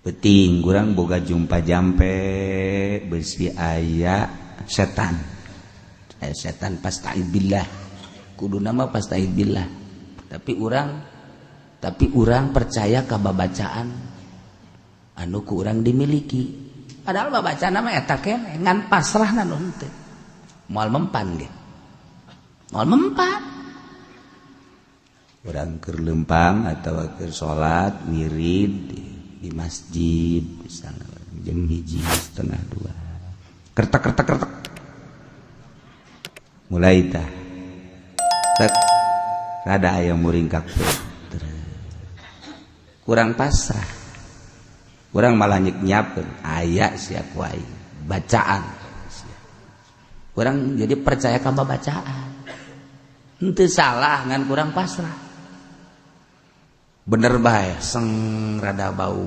Penting kurang boga jumpa jampe besi aya setan. Setan pasta'id billah. Kudu nama pasta'id billah. Tapi urang percaya ka babacaan anu ku urang dimiliki. Padahal babacaan mah eta keneh ngan pasrahna nu henteu. Moal mempan ge. Moal mempan. Urang keur lempang atawa keur salat wirid di masjid misalnya jam 1:30 kertek kertek kertek mulai tah tek rada aya muringkak kurang pasrah kurang malah nyiapkeun aya sia ku aing bacaan kurang jadi percaya ka bacaan henteu salah ngan kurang pasrah. Bener bae seng rada bau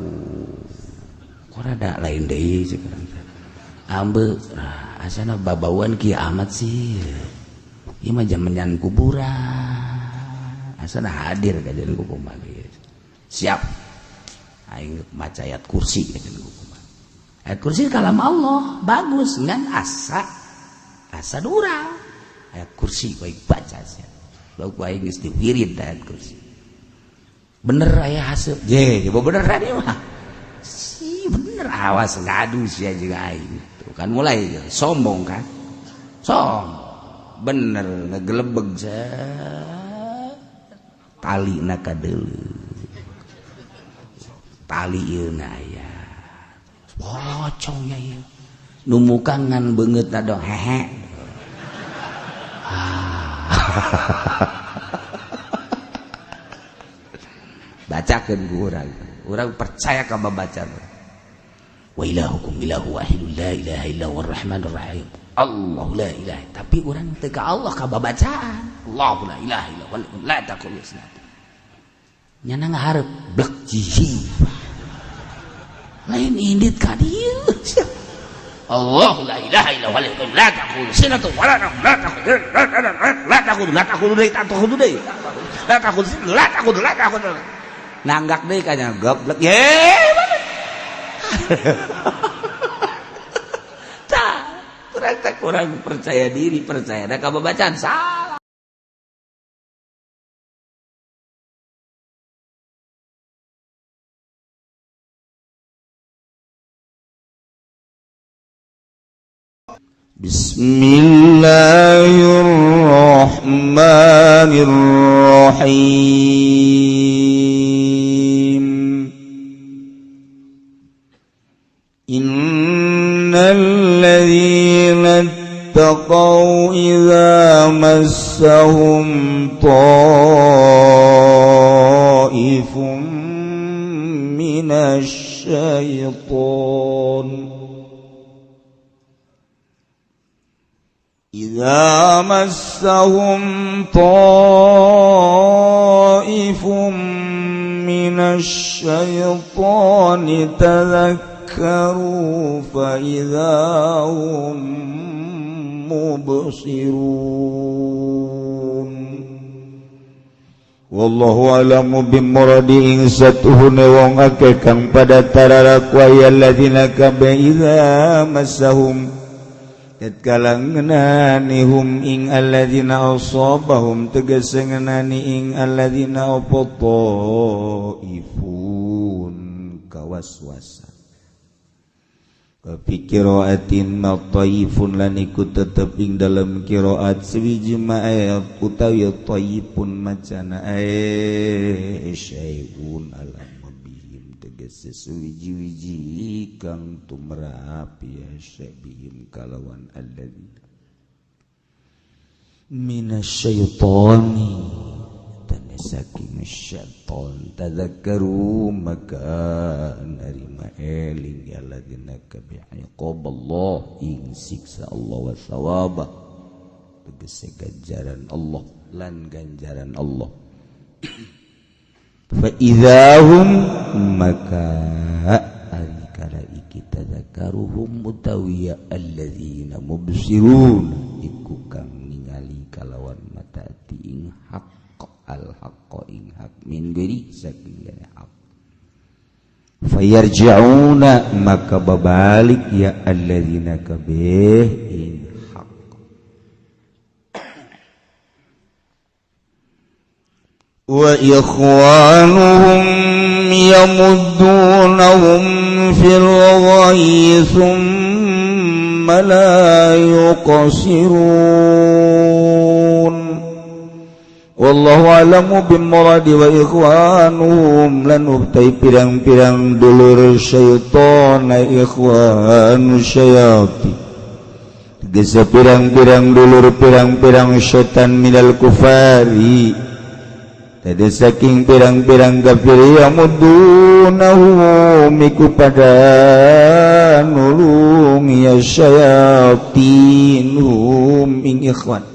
kok rada lain deui sekarang ambe asana babauan kieu amat sih ieu mah jaman kuburan asana hadir kajian kumaha siap aing maca ayat kursi kajian kumaha ayat kursi kalam Allah bagus ngan asa asa urang ayat kursi bae baca sia ku aing geus diwirid ayat kursi. Bener aya haseup je coba bener tadi mah si bener awas ngadu sia juga aing tuh kan mulai sombong kan sombong bener ngegelebeg tali na kadeuleu tali ieu na aya pocong nya ieu nu muka ngan beungeutna dong hehe bacakeun ku urang urang percaya ka babacaan wa ilahukum ilahu wahidun la ilaha illa huwar rahmanur rahim Allah la ilaha tapi urang teu ka Allah ka babacaan Allah la ilaha illa huwal la taqul sinatu nyana ngahareup blek jihi lain indit ka dieu Allah la ilaha illa huwal la taqul sinatu wala la taqul la taqul la taqul la taqul la taqul la taqul la taqul nanggak deui kanya goblok ye tah urang teh kurang percaya diri percaya da ka babacaan salah. Bismillahirrahmanirrahim. Innal ladzina ittaqaw idza massahum ta'ifum minasy syaithan إذا مسهم طائف من الشيطان تذكروا فإذا هم مبصرون Wallahu a'lamu bimuradi ing satuhune wong akeh kang pada tararaku alladzina kabe idza massahum tatkala ngenani hum ing alladzina asabahum tegese ngenani ing alladzina apa taifun kawaswasa fi qiraatin ma taifun lan iku tetep ing dalem qiraat sewiji ma ayat utawi taifun macana syai'un alam bihim tegese sewiji-wiji kang tumrap ya syabihim kalawan alladzina minasyaitani saking syaitan tadzakkaru maka narima eling ya alladzina kabi'iqab Allah ing siksa Allah wa thawaba tegese ganjaran Allah lan ganjaran Allah fa idzahum maka ari kala iki tadzakkaruhum utawi alladzina mubsirun iku kang ningali kalawan mata ati ing hak al haqqo ing hak min giri saking hak Fayarji'una maka babalik ya alladzina kabeh ing hak. Wa ikhwanuhum yamuddunahum fil ghayyi thumma la yuqsirun. Wallahu alamu bimuradi wa ikhwanuhum lan ubtai pirang-pirang dulur syaitan ikhwanu syayati tegese pirang-pirang dulur pirang-pirang syaitan minal kufari tadi saking pirang-pirang kafir yamudunahum iku pada nulung ya syayatin hum ing ikhwan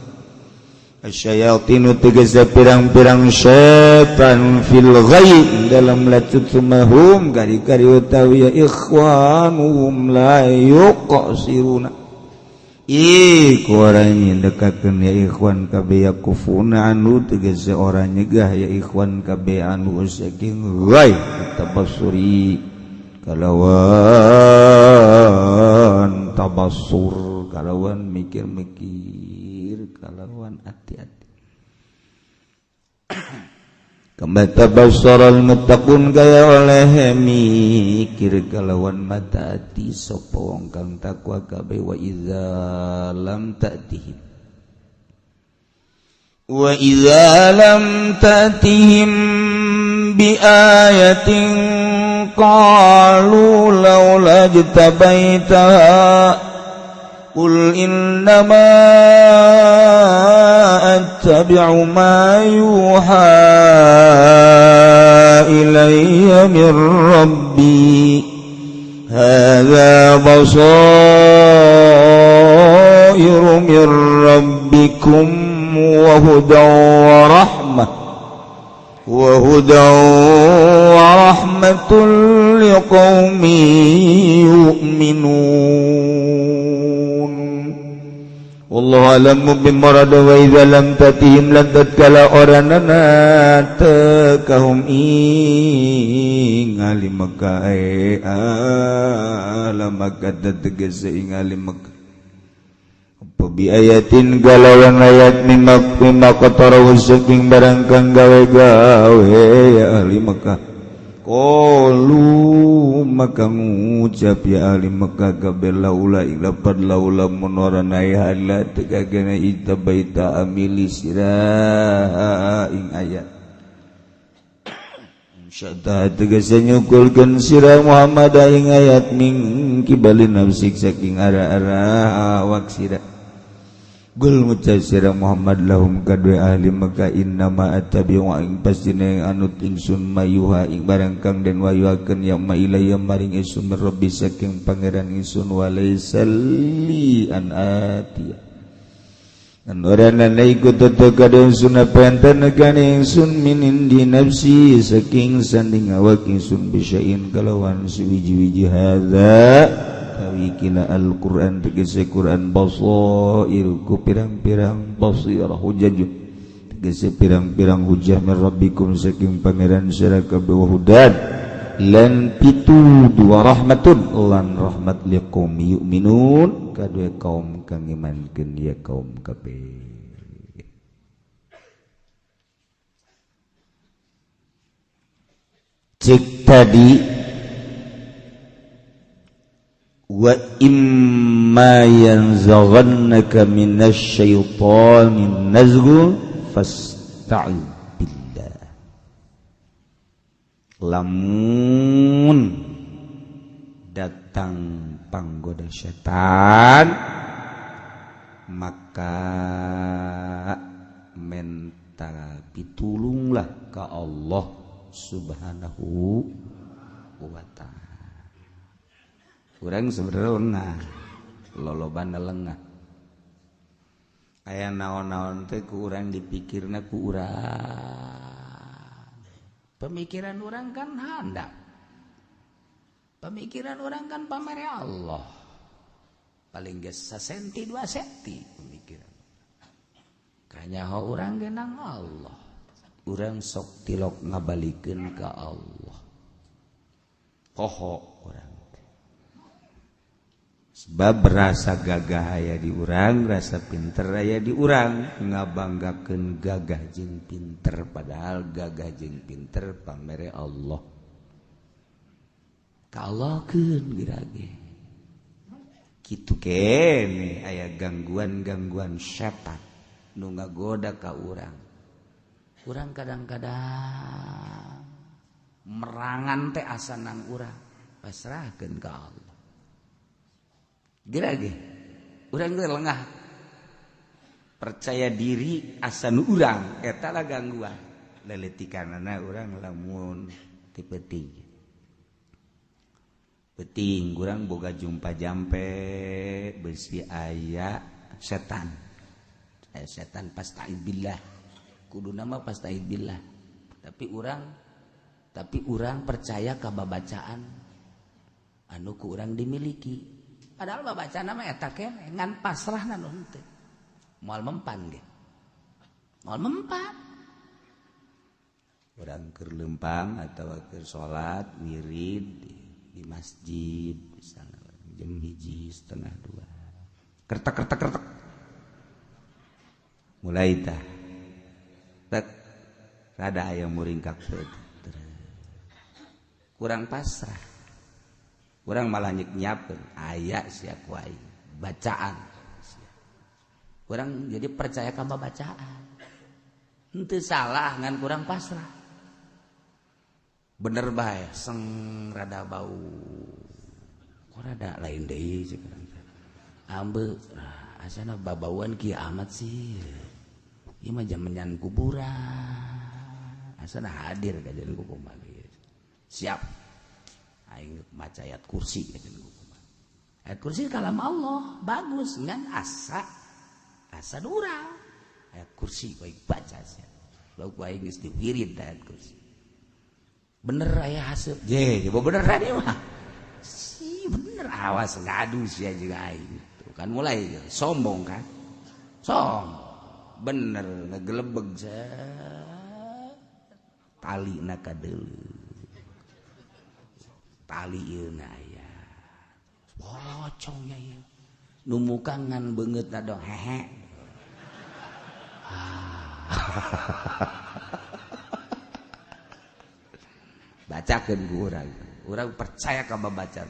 Asyayatinu tegese pirang-pirang setan fil ghaib dalam lacut sumahum kari-kari utawi ya ikhwanuhum la yuqsiruna iku ora nyendekakeun ya ikhwan kabeh yakufuna anu tegese ora nyegah ya ikhwan kabeh anu saking ghaib tabassuri kalawan tabassur kalawan mikir-mikir kalawan hati-hati. Kama tabassaral muttaqun kaya oleh mikir kalawan mata hati sapa wong kang takwa kabeh wa idza lam ta'tihim wa idza lam ta'tihim bi ayatin qalu laula jtabaitaha Qul innama attabi'u ma yuha ilayya min rabbi hadza basairu min rabbikum wa hudan wa rahmah wa hudan wa rahmatul liqaumin yu'minun. Wallahu alamu bimurad wa idza lam tatihim lan tatkala oranana takahum ing ahli Makkah ala Makkah tegese ing ahli Makkah apa bi ayatin galawan ayat mimma qatarahu saking barang kang gawe-gawe ya ahli Makkah qalu maka ngucap ya ahli Makkah kabeh laula ing lapad laula mun ora nae hala tegagena itabaita amili sira ing ayat syata tegese nyukulkeun sira Muhammad ing ayat ming kibali nafsik saking ara-ara awak sira Gul ngucap sira Muhammad lahum kadue ahli Makkah innama attabi'u ing pastine anut ingsun mayuha ing barang kang den wayuhakeun ya ma ilayya maring ingsun rabbi saking pangeran ingsun walaisa li an atiya an ora nana iku tetep kadue ingsun apa enten negane ingsun min indi nafsi saking sanding awak ingsun bisain kalawan suwiji-wiji hadza kila Al-Qur'an tegese Qur'an basair ku pirang-pirang basirah hujaj tegese pirang-pirang hujah min rabbikum saking pangeran sira kabeh wa hudan lan pitu dua rahmatun lan rahmat liqaum yu'minun kadue kaum kang imankeun ya kaum kabeh. Cek tadi wa imma yanzaghannaka minasy syaithanin nazghun fasta'id billah. Lamun datang panggoda setan maka menta pitulunglah ka Allah Subhanahu wa ta'ala. Urang sebenarnya lengah, lolobana lengah. Aya naon-naon teh ku urang dipikirna ku urang. Pemikiran urang kan handap. Pemikiran urang kan pamere Allah. Paling geus sasenti 2 senti pemikiran. Kanyaho urang ge nang Allah. Urang sok tilok ngabalikeun ka Allah. Poho urang teh. Sebab rasa gagah aya di urang, rasa pinter aya di urang, ngabanggakeun gagah jeung pinter, padahal gagah jeung pinter pamere Allah. Ka Allahkeun geura ge. Kitu kene aya gangguan-gangguan setan nu ngagoda ka urang. Urang kadang-kadang merangan teh asa nang urang, pasrahkeun ka Allah. Geura ge urang teh lengah percaya diri asa nu urang, eta lah gangguan. Leletikanana urang lamun ti peuting. Peuting urang boga jumpa jampe besi aya setan. Aya setan pasta'id billah. Kudu nama pasta'id billah. Tapi urang percaya ka babacaan anu ku urang dimiliki. Padahal babacaan mah eta keneh ngan pasrahna nu henteu. Moal mempan ge. Moal mempan. Urang keur lempang atawa keur salat wirid di masjid misalnya jam 1:30 1:30. Kertek kertek kertek. Mulai tah. Tek rada aya muringkak kurang pasrah. Kurang malah nyek nyiapkeun aya sia ku aing bacaan. Kurang jadi percaya ka bacaan. Henteu salah ngan kurang pasrah. Bener bae seng rada bau. Kok rada lain deui ceuk urang teh. Ambe asana babauan kieu amat sih. Ieu mah jaman kuburan. Asana hadir ka jeung kumaha. Siap. Aing maca ayat kursi ka jeung kumaha. Ayat kursi kalam Allah, bagus ngan asa asa urang. Ayat kursi ku aing baca sia. Lalu ku aing geus diwirid ayat kursi. Bener aya haseup. Je, coba bener ieu mah. Si bener awas ngadu sia juga aing. Tuh kan mulai sombong kan. Sombong. Bener ngegelebeg tali na kadeuleu. Tali ieu na aya. Pocong nya ieu. Nu muka ngan beungeutna dong hehe. Bacakeun ku urang. Urang percaya ka babacaan.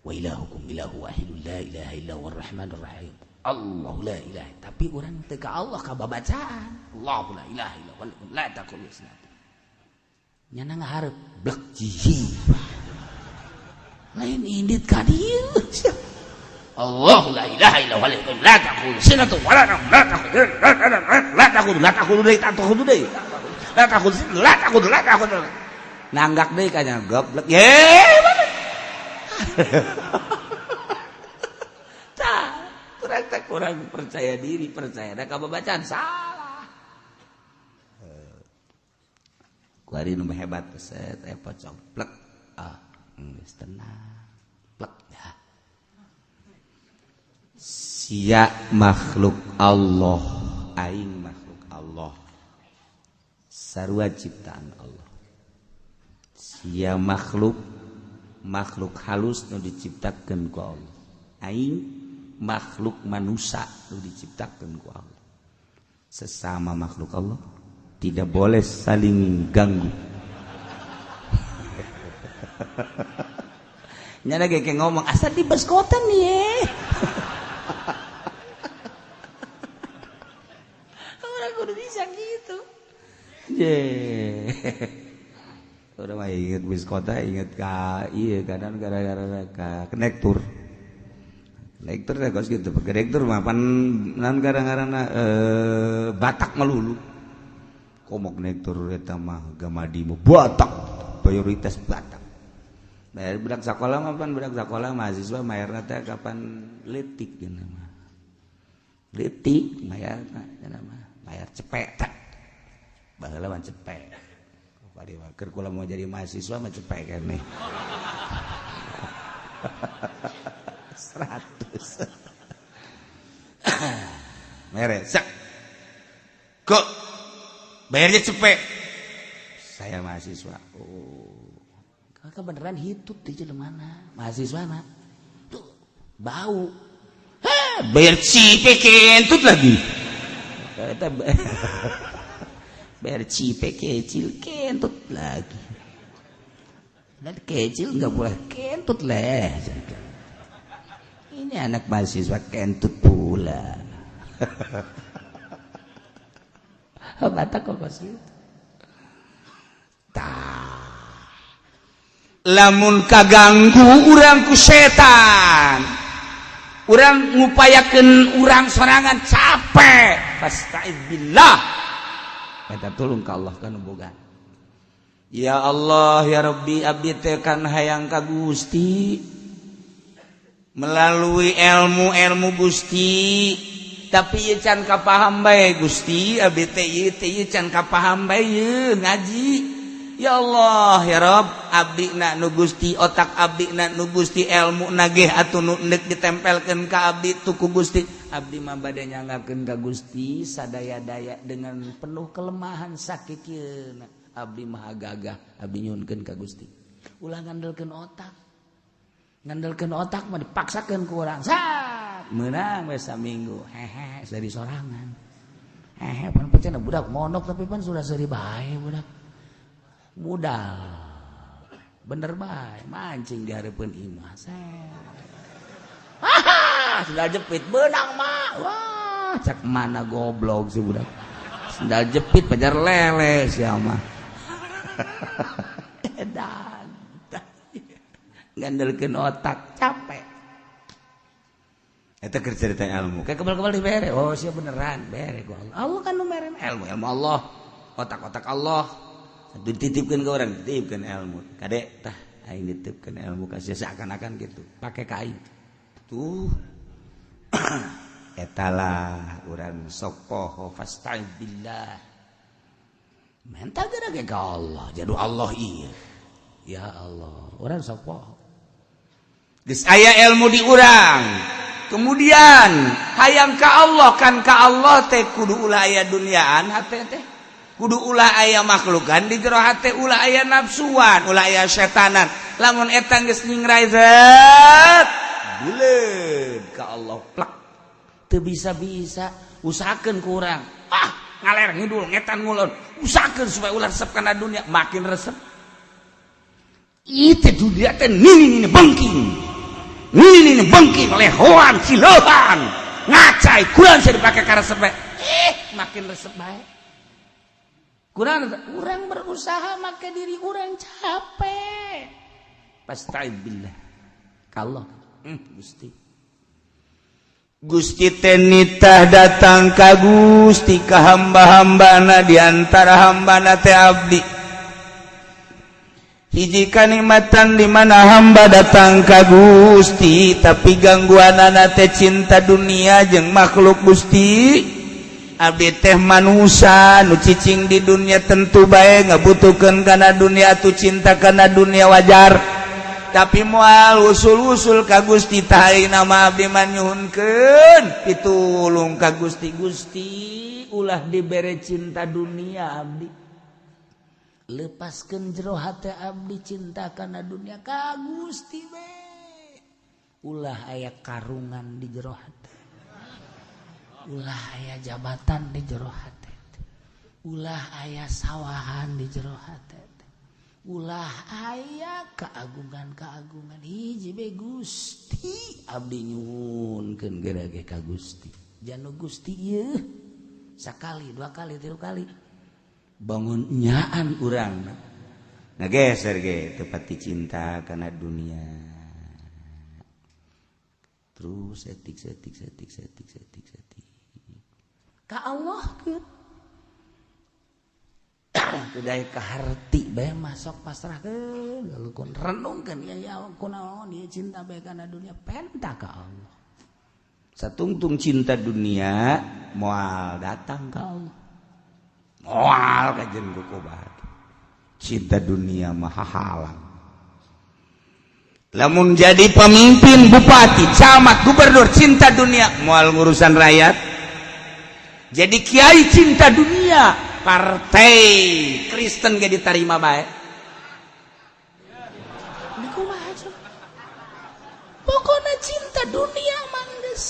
Wa ilahukum ilahu wahidun la ilaha illa huwar rahmanur rahim. Allah la ilaha, tapi urang teu ka Allah ka babacaan. Allah la ilaha illa huwa la taqul isnat. Nyana ngahareup blek jihi. Lain indit ka dieu. Allah la ilaha illa huwa la taqul sinatu wala nawm la taqul la taqul la taqul deui taqul deui. La taqul la taqul la taqul. Nanggak deui ka nya goblek. Ye. Kurang percaya diri, percaya da ka babacaan salah. Kuari nu hebat set aya pocong plek ah geus tenang plek ya. Sia makhluk Allah, aing makhluk Allah. Sarua ciptaan Allah. Sia makhluk makhluk halus nu diciptakeun ku Allah. Aing makhluk manusia nu diciptakeun ku Allah. Sesama makhluk Allah tidak boleh saling ganggu. Nyana ge ngomong asa di beskotan ye. Urang kudu bisa gitu. Ye. Urang mah inget biskota inget ka ieu kadang gara-gara ka konektur. Konektur teh kos kitu, konektur mah pan nan gara-garana Batak melulu. Komo konektur eta mah gamadi mah Batak, mayoritas Batak. Bayar budak sakola mah pan budak sakola mahasiswa mayarna teh kapan leutik dina mah. Leutik mayarna dina mah, bayar cepet teh. Baheula mah cepet. Bari mah keur kula mau jadi mahasiswa mah cepet keneh. 100. Mere sak. Kok bayarnya cepet? Saya mahasiswa. Oh. Maka beneran hitut di mana mahasiswa na tuh bau. Heh, bersih kentut lagi. Eta bersih kecil kentut lagi. Dan kecil nggak boleh kentut leh. Ini anak mahasiswa kentut pula. Batak kok gitu. Tah. Lamun kaganggu urang ku setan, urang ngupayakeun urang sorangan capek, fastaiz billah, minta tolong ka Allah kan boga. Ya Allah ya Rabbi, abdi teh kan hayang ka Gusti melalui ilmu-ilmu Gusti, tapi ieu can kapaham bae Gusti, abdi teh ieu teh ieu can kapaham bae ieu ngaji. Ya Allah ya Rob, abdi na nu Gusti, otak abdi na nu Gusti, ilmu nageh atuh nu neuk ditempelkeun ka abdi tu ku Gusti. Abdi mah bade nyanggakeun ka Gusti sadaya-daya dengan penuh kelemahan sakikieuna. Abdi mah gagah, abdi nyuhunkeun ka Gusti. Ulah ngandelkeun otak. Ngandelkeun otak mah dipaksakeun ku urang. Sat, meunang we saminggu. Hehe, seuri sorangan. Hehe, pan percaya budak mondok tapi pan sudah seuri bae budak. Modal bener bae mancing di hareupeun imah. Haha, sendal jepit beunang mah. Wah, cak mana goblok si budak. Sendal jepit pajar lele sia mah. Edan. Ngandelkeun otak capek. Eta keur cerita ilmu. Kayak kebal-kebal dibere. Oh, sia beneran bere ku Allah. Allah kan nu meren ilmu, ilmu Allah. Otak-otak Allah. Dititipkan ke orang, dititipkan ilmu kadek tah aing dititipkan ilmu kasih seakan-akan gitu pakai kain tuh. Etalah urang sok poho, fasta'id billah, minta geura ge ka Allah, jadi Allah iya ya Allah urang sok poho. Geus aya ilmu di urang, kemudian hayang ka Allah kan, ka Allah teh kudu ulah aya duniaan hate teh, kudu ulah aya makhlukan di jero hate, ulah aya nafsuan, ulah aya setanan. Lamun eta geus nyingrai zat buleud ka Allah plak. Teu bisa-bisa usahakeun ku urang, ah ngaler ngidul ngetan ngulon, usahakeun supaya ulah resep kana dunia, makin resep itu dunia teh. Nini nini bengking, nini nini bengking, lehoan cileuhan ngacai kurang saya dipake ka resep bae, eh makin resep bae. Kurang orang berusaha make diri orang capek. Pasta'id billah kalau Gusti. Gusti tenitah datang ka Gusti ka hamba-hambana, di antara hambana teh abdi. Hiji kanikmatan di mana hamba datang ka Gusti tapi gangguanana teh cinta dunia jeung makhluk. Gusti, abdi teh manusia nu cicing di dunia, tentu bae ngabutuhkeun kana dunia atuh, cinta kana dunia wajar, tapi moal usul-usul ka Gusti. Tah nama abdi mah nyuhunkeun pitulung ka Gusti. Gusti, ulah dibere cinta dunia abdi, lepaskan jero hati abdi cinta kana dunia ka Gusti we. Ulah aya karungan di jero hati, ulah aya jabatan di jero hati, ulah aya sawahan di jero hati, ulah aya keagungan-keagungan. Hiji be Gusti, abdi nyuhunkeun geura ge ka Gusti janu Gusti ieu. Sakali, dua kali, tilu kali bangun nyaan urang ngageser ge tepati cinta kana dunia terus etik setik setik setik setik setik ka Allah ke Kudu kaharti bae masuk pasrahkeun lalu kun renungkeun ya ya kunaon ieu cinta bae kana dunia, penta ka Allah. Satungtung cinta dunia moal datang ka Allah, moal kajen ku kubat. Cinta dunia mah halang. Lamun jadi pemimpin, bupati, camat, gubernur, cinta dunia, moal ngurusan rakyat. Jadi kiai cinta dunia, partai Kristen gak diterima baik. Kumaha coba? Pokoknya cinta dunia mangges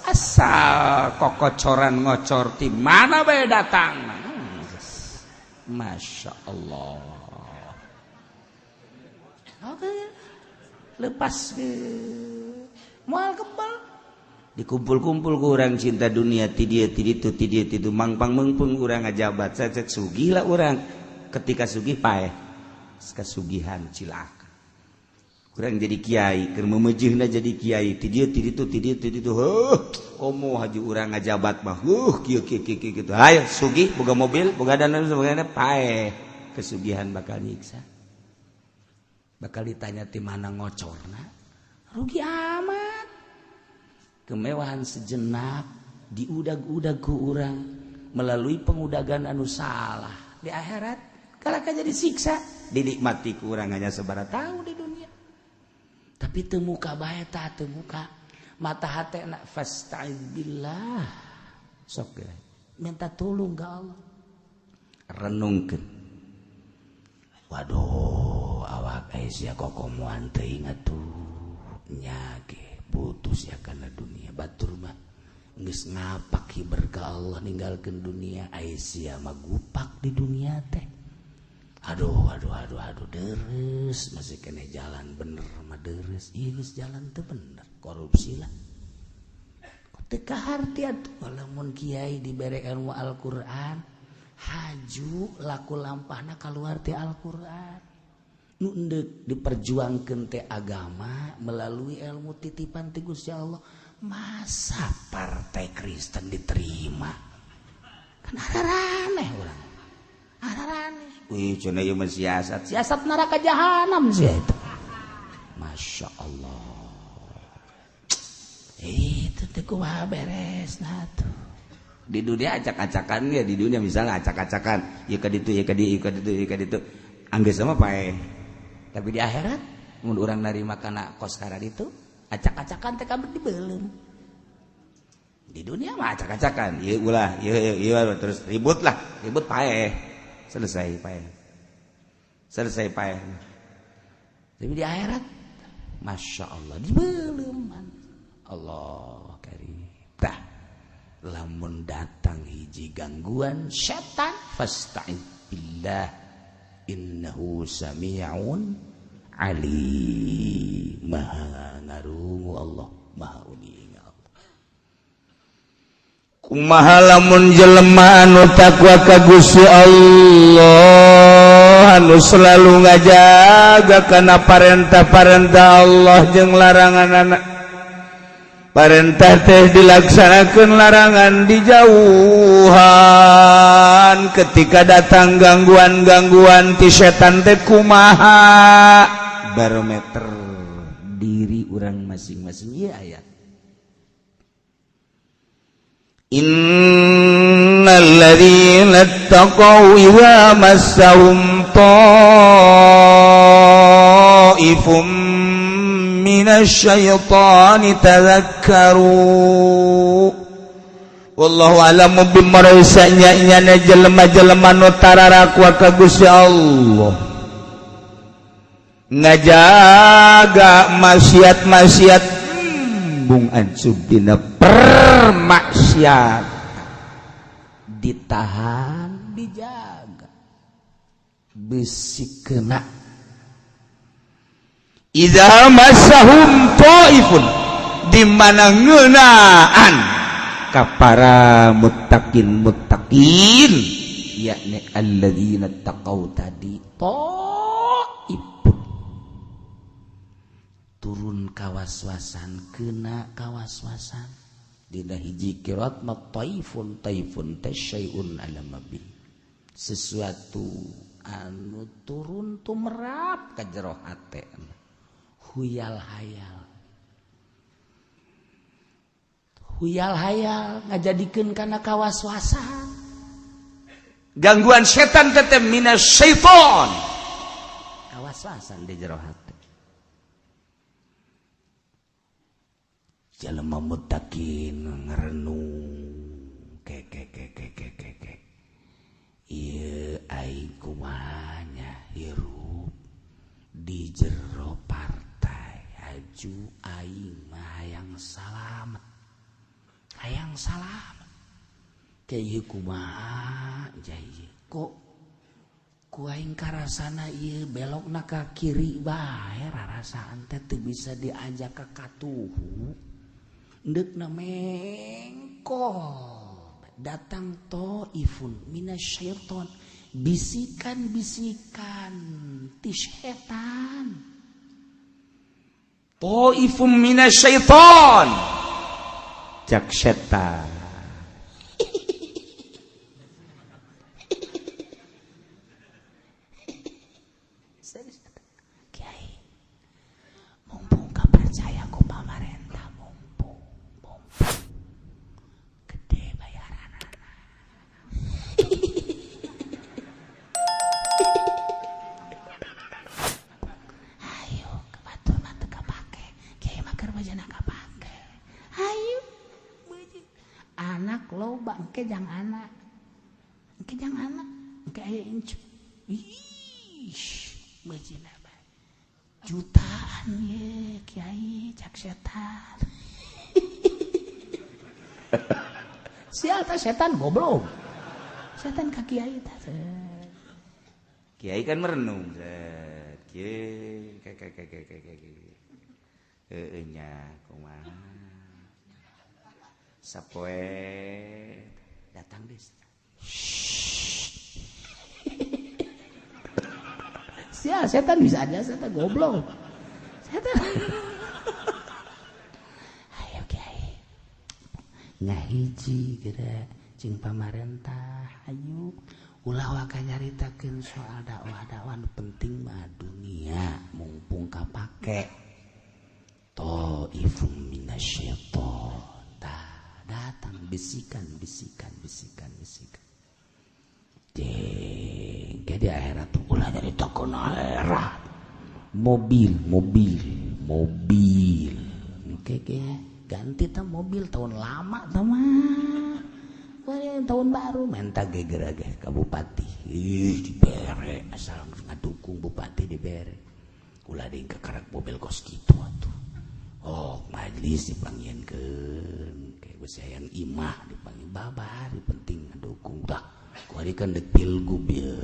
asal kokocoran ngocor ti mana bae datang. Masya Allah. Oke, lepas ke moal kebal dikumpul-kumpul ku urang cinta dunia ti dieu ti ditu ti dieu ti ditu mangpang meungpeung urang ngajabat cecek sugih lah urang. Ketika sugih paeh kasugihan cilaka. Kurang jadi kiai keur meumeujeuna jadi kiai ti dieu ti ditu ti dieu ti ditu heuh komo haji urang ngajabat mah kieu kieu kieu kieu gitu. Hayo sugih boga mobil boga dana boga paeh kesugihan bakal nyiksa. Bakal ditanya ti mana ngocorna rugi amat. Kemewahan sejenak diudag-udag ku urang melalui pengudagan anu salah di akhirat kalaka jadi siksa dinikmati ku urang hanya sabaraha tahun di dunia. Tapi teu muka bae tah teu muka mata hate na fasta'id billah sok minta tolong ka Allah renungkeun. Waduh awak sia kokomoan teu ingat tuh nya ge putus ya kana dunia batur mah geus ngapak hiber ka Allah ninggalkeun dunia sia mah gupak di dunia teh. Aduh aduh aduh aduh deres masih kene jalan bener mah deres ieu geus jalan teu bener korupsi lah teu kaharti atuh lamun kiai dibere ilmu Al-Qur'an haju laku lampahna kaluar ti Al-Qur'an nu endek diperjuangkeun teh agama melalui ilmu titipan ti Gusti Allah. Masa partai Kristen diterima kan araneh urang araneh. Wih, cenah ieu mah siasat. Siasat neraka jahanam sih itu. Masya Allah. Itu teh kumaha beresna tuh. Di dunia acak-acakan ya, di dunia misalnya acak-acakan, ieu ka ditu, ieu ka dieu, ieu ka ditu, ieu ka ditu. Anggeus mah paeh. Tapi di akhirat mun urang narima kana kos kararitu, acak-acakan teh kabeh dibeuleum. Di dunia mah acak-acakan, ieu ulah, ieu ieu terus ribut lah, ribut paeh. Selesai paeh. Selesai paeh. Tapi di akhirat Masya Allah dibeuleum. Allah karim. Tah lamun datang hiji gangguan setan fasta'id billah innahu sami'un alim. Maha ngarungu Allah, maha uninga Allah. Kumaha lamun jelema anu takwa ka Gusti Allah anu selalu ngajaga kana parentah-parentah Allah jeung laranganana. Parentah teh dilaksanakeun, larangan dijauhan. Ketika datang gangguan-gangguan ti setan teh kumaha? Barometer diri urang masing-masing ieu ayat. Innalladzina ittaqau idza massahum ta'ifum minasyaitani tadhakkaru. Wallahu a'lamu bimaraisa nya jelema-jelema nu tararakwa ka Gusti Allah ngajaga maksiat-maksiat bung ansub dina permaksiat ditahan dijaga bisi kena idza masahum ta'ifun di mana ngeunaan ka para muttaqin muttaqin yakni alladzina taqau tadi ta'ifun turun kawaswasan kena kawaswasan dina hiji kirat ma taifun taifun tasyai'un ala mabi sesuatu anu turun tumerap ka jero hate huyal hayal huyal hayal ngajadikeun kana kawaswasan gangguan setan teteh minas syaiton kawaswasan di jero hate. Jelema muttaqin ngerenung ke ke ke ke ke ke ke ieu aing kumaha nya hirup di jero Cu aing mah hayang salamet, hayang salamet. Kayak kumaha jai kok ku aing karasana ieu belokna ka kiri bae, rarasaan teh teu bisa diajak ka katuhu, deukna mengkol. Datang toifun minasyaiton, bisikan-bisikan ti setan. Toifun minasyaiton, cak setan. Kiai, mumpung kapercaya ku pamarentah, mumpung mumpung gede bayaranana. Ayo ke batur mah teu kapake, kiai mah keur bajana kapake. Ayo anak loba engke jang anak, engke jang anak, engke aya incu. Ih, bejana bae. Jutaan ye kiai, cak setan. Sial teh setan goblok. Setan ka kiai teh. Kiai kan merenung. Set kieu ke ke ke ke ke ke. Heueuh nya kumaha. Sapoe datang deh. Sial setan bisa aja, setan goblok. Setan. Ayo kiai. Ngahiji geura jeung pamarentah, ayo ulah waka nyaritakeun soal dakwah-dakwah nu penting mah dunia mumpung kapake. Taifum minasyaiton. Tah datang bisikan bisikan bisikan bisikan. Deng, ke di akhirat ulah nyaritakeun akhirat. Mobil, mobil, mobil. Oke, ke ganti tah mobil tahun lama tah mah. Wah, tahun baru menta geger ge ka bupati. Ih, dibere asal ngadukung bupati dibere. Ulah deui kakarek mobil kos kitu atuh. Oh, majelis dipanggieunkeun, kayak geus hayang imah dipanggil babari penting ngadukung tah. Kuari kan dek pilgub ieu.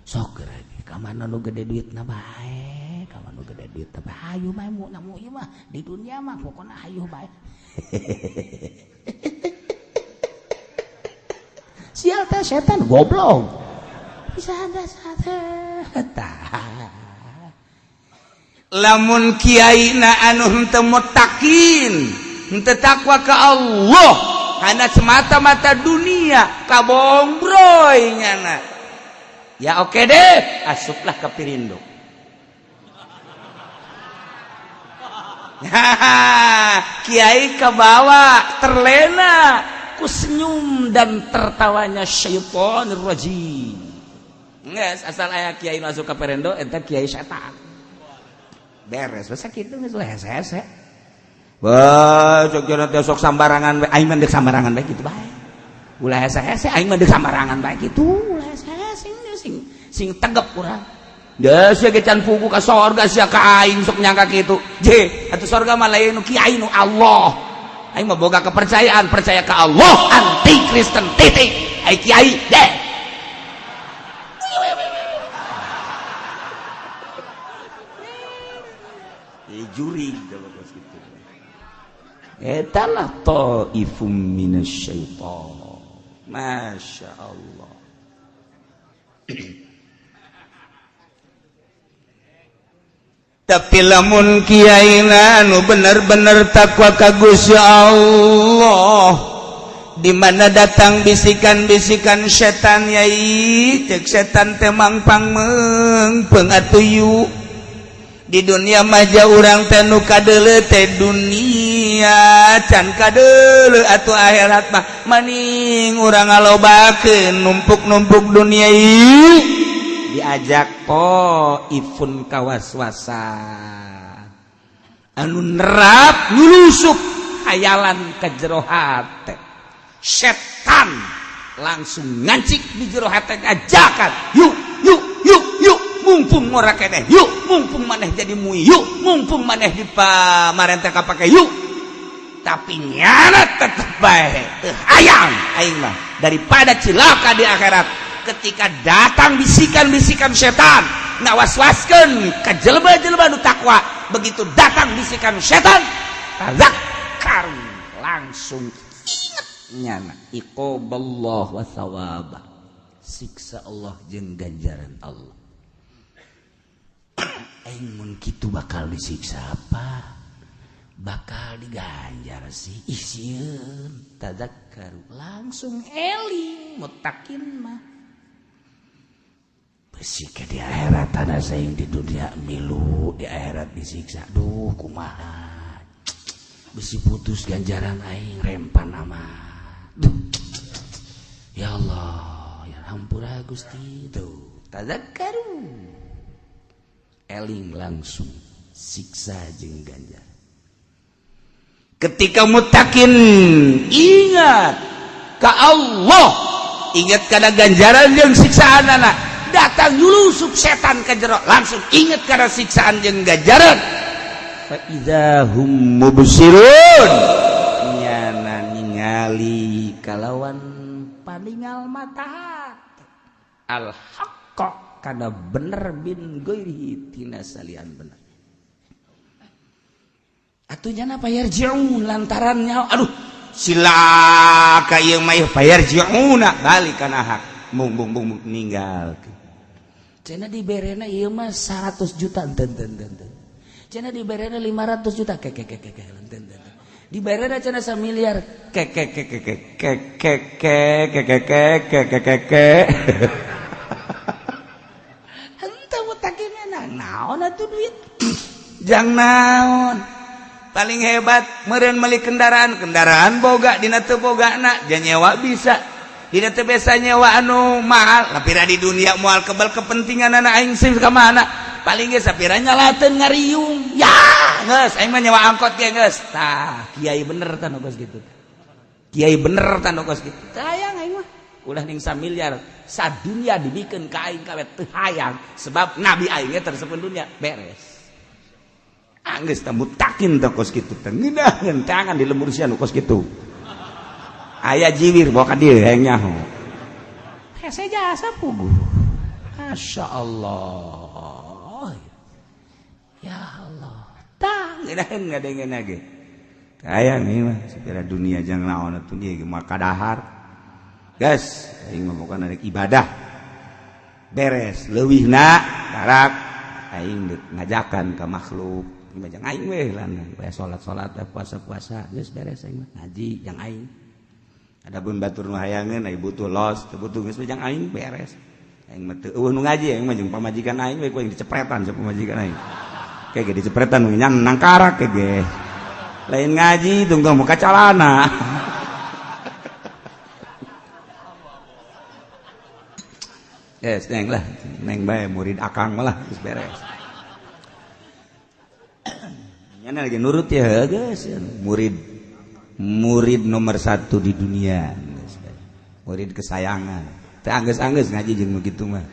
Sok geura ge ka mana nu gede duitna bae, ka mana nu gede duitna bae. Hayu bae mu namu ieu mah di dunia mah pokona hayu bae. Sial teh setan goblok. Bisa ada tah. Lamun kiai na anu henteu mutakin, henteu takwa ka Allah, hana semata-mata dunia kabongbroy nyana. Ya oke deh, asuplah ke Pirindo. Kiai kebawa terlena ku senyum dan tertawanya syaitonir rajim. Geus asal aya kiai masuk ke Pirindo eta kiai setan. Beres masa kitu geus hese-hese. Wah, sok jana teh sok sambarangan we, aing mah deuk sambarangan bae kitu bae. Ulah hese-hese aing mah deuk sambarangan bae kitu, ulah hese-hese sing sing tegep urang. Da sia ge can pugu ka sorga sia ka aing sok nyangka kitu. Je, atuh sorga mah lain nu kiai nu Allah. Aing mah boga kepercayaan, percaya ka Allah, anti Kristen titik. Ai kiai deh. Juri gitu. Etalah taifum minasyaiton. Masya Allah. Tapi lamun kiaina nu bener-bener takwa ka Gusti Allah, di mana datang bisikan-bisikan setan yai, cek setan teh mangpang meungpeung atuh. Di dunia maja urang teh nu kadeuleu teh dunia can kadeuleu atuh akhirat mah maning urang ngalobakeun numpuk-numpuk dunia ieu diajak taifun kawaswasan anu nerap nyulusuk hayalan ka jero hate, setan langsung ngancik di jero hate ngajakan yuk yuk yuk yuk Mumpung ngora keneh yuk, mumpung maneh jadi mui yuk, mumpung maneh di pamarentah kapake yuk. Tapi nyana tetep bae teu hayang aing mah daripada cilaka di akhirat. Ketika datang bisikan-bisikan setan ngawaswaskeun ka jelema-jelema nu takwa, begitu datang bisikan setan tazakkaru, langsung inget nyana iqaballah wa thawabah, siksa Allah jeung ganjaran Allah. Aing mun kitu bakal disiksa apa? Bakal diganjar sih. Ih sieun, tazakkaru, langsung eling mutakin mah. Besi ke di akhirat tanah saing di dunia milu, di akhirat disiksa. Duh kumaha. Besi putus ganjaran aing rempan amat. Duh. Ya Allah, ya hampura Gusti. Tuh, tazakkaru. Eling langsung siksa jeung ganjar. Ketika mutakin ingat ka Allah, ingat kana ganjaran jeung siksaan anak, datang nyulusup setan ke jero, langsung ingat kana siksaan jeung ganjaran. Fa idza hum mubsirun, nyana ningali kalawan paningal mata al haqq kana bener bin ghairihi tina salian bener. Atuh nyana payarji'un lantarannya aduh silaka ieu mah payarji'una balik kana hak mung mung mung ninggal. Cenah diberena ieu mah 100 juta enten enten enten. Cenah diberena 500 juta ke ke ke ke enten enten. Diberena cenah 1 miliar ke ke ke ke ke ke ke ke ke ke ke ke ke ke. Naon atuh duit jang naon paling hebat meureun meuli kendaraan, kendaraan boga dina teu bogana ja nyewa bisa dina teu biasa nyewa anu mahal tapi di dunia moal kebal kepentingan anak aing sih ka mana paling ge sapira nyalateun ngariung ya geus aing mah nyewa angkot ge geus. Tah kiai bener tah nu kos kitu, kiai bener tah nu kos kitu. Teu hayang aing mah ulah ning samiliar sadunia dibikeun ka aing kabeh teu hayang sebab nabi aing ge tersepun dunia beres. Anggeus teh mutakin teh kos kitu teh ngeunaheun tangan di lembur sia nu kos kitu. Aya jiwir bawa ka dieu hayang nyaho. Hese jasa puguh. Masya Allah. Ya Allah. Tah ngeunaheun ngadengeun ge. Hayang ieu mah sapira dunia jang naon atuh ieu mah kadahar. Guys, aing mah bukan arek ibadah. Beres leuwihna karak aing ngajakan ka makhluk. Ieu mah jang aing we lah bae salat-salat puasa-puasa geus beres aing mah ngaji jang aing. Adapun batur nu hayangeun aya butuh los, teu butuh geus jang aing beres. Aing mah teu eueuh nu ngaji aing mah jeung pamajikan aing we ku aing dicepretan jeung pamajikan aing. Kayak ge dicepretan nu nyang nangkarak ge. Lain ngaji tungtung muka calana. Yes, neng lah, neng bae murid akang malah geus beres. Nyana lagi nurut ya geus, murid murid nomor 1 di dunia, murid kesayangan. Teu anggeus-anggeus ngaji jeung nu kitu mah.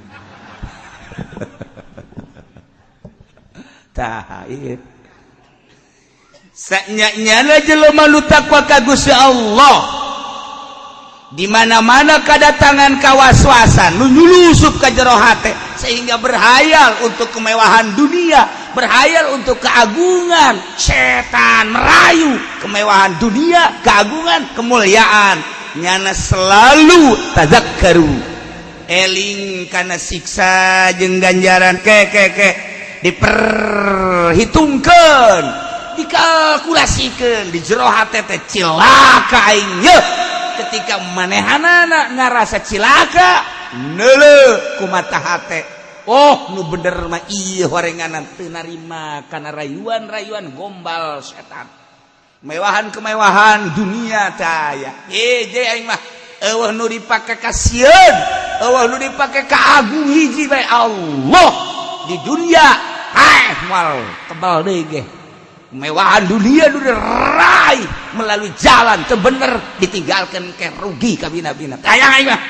Tah ieu. Sanya-nyana jelema nu takwa ka Gusti Allah. Di mana-mana kedatangan kawaswasan nu nyulusup ka jero hate sehingga berhayal untuk kemewahan dunia, berhayal untuk keagungan. Setan merayu kemewahan dunia, keagungan, kemuliaan. Nyana selalu tazakkaru, eling kana siksa jeung ganjaran ke ke ke diperhitungkeun, dikalkulasikeun di jero hate teh cilaka aing yeuh. Ketika manehanana ngarasa cilaka neuleuh ku mata hate, oh nu bener mah ieu horenganan teu narima kana rayuan-rayuan gombal setan, kemewahan-kemewahan dunia taya. Je aing mah eueuh nu dipake ka sieun, eueuh nu dipake ka agung hiji bae Allah di dunia. Haeh moal kebal deui ge. Kemewahan dunia nu diraih melalui jalan teu bener ditinggalkan ke rugi kabina-bina. Hayang aing mah.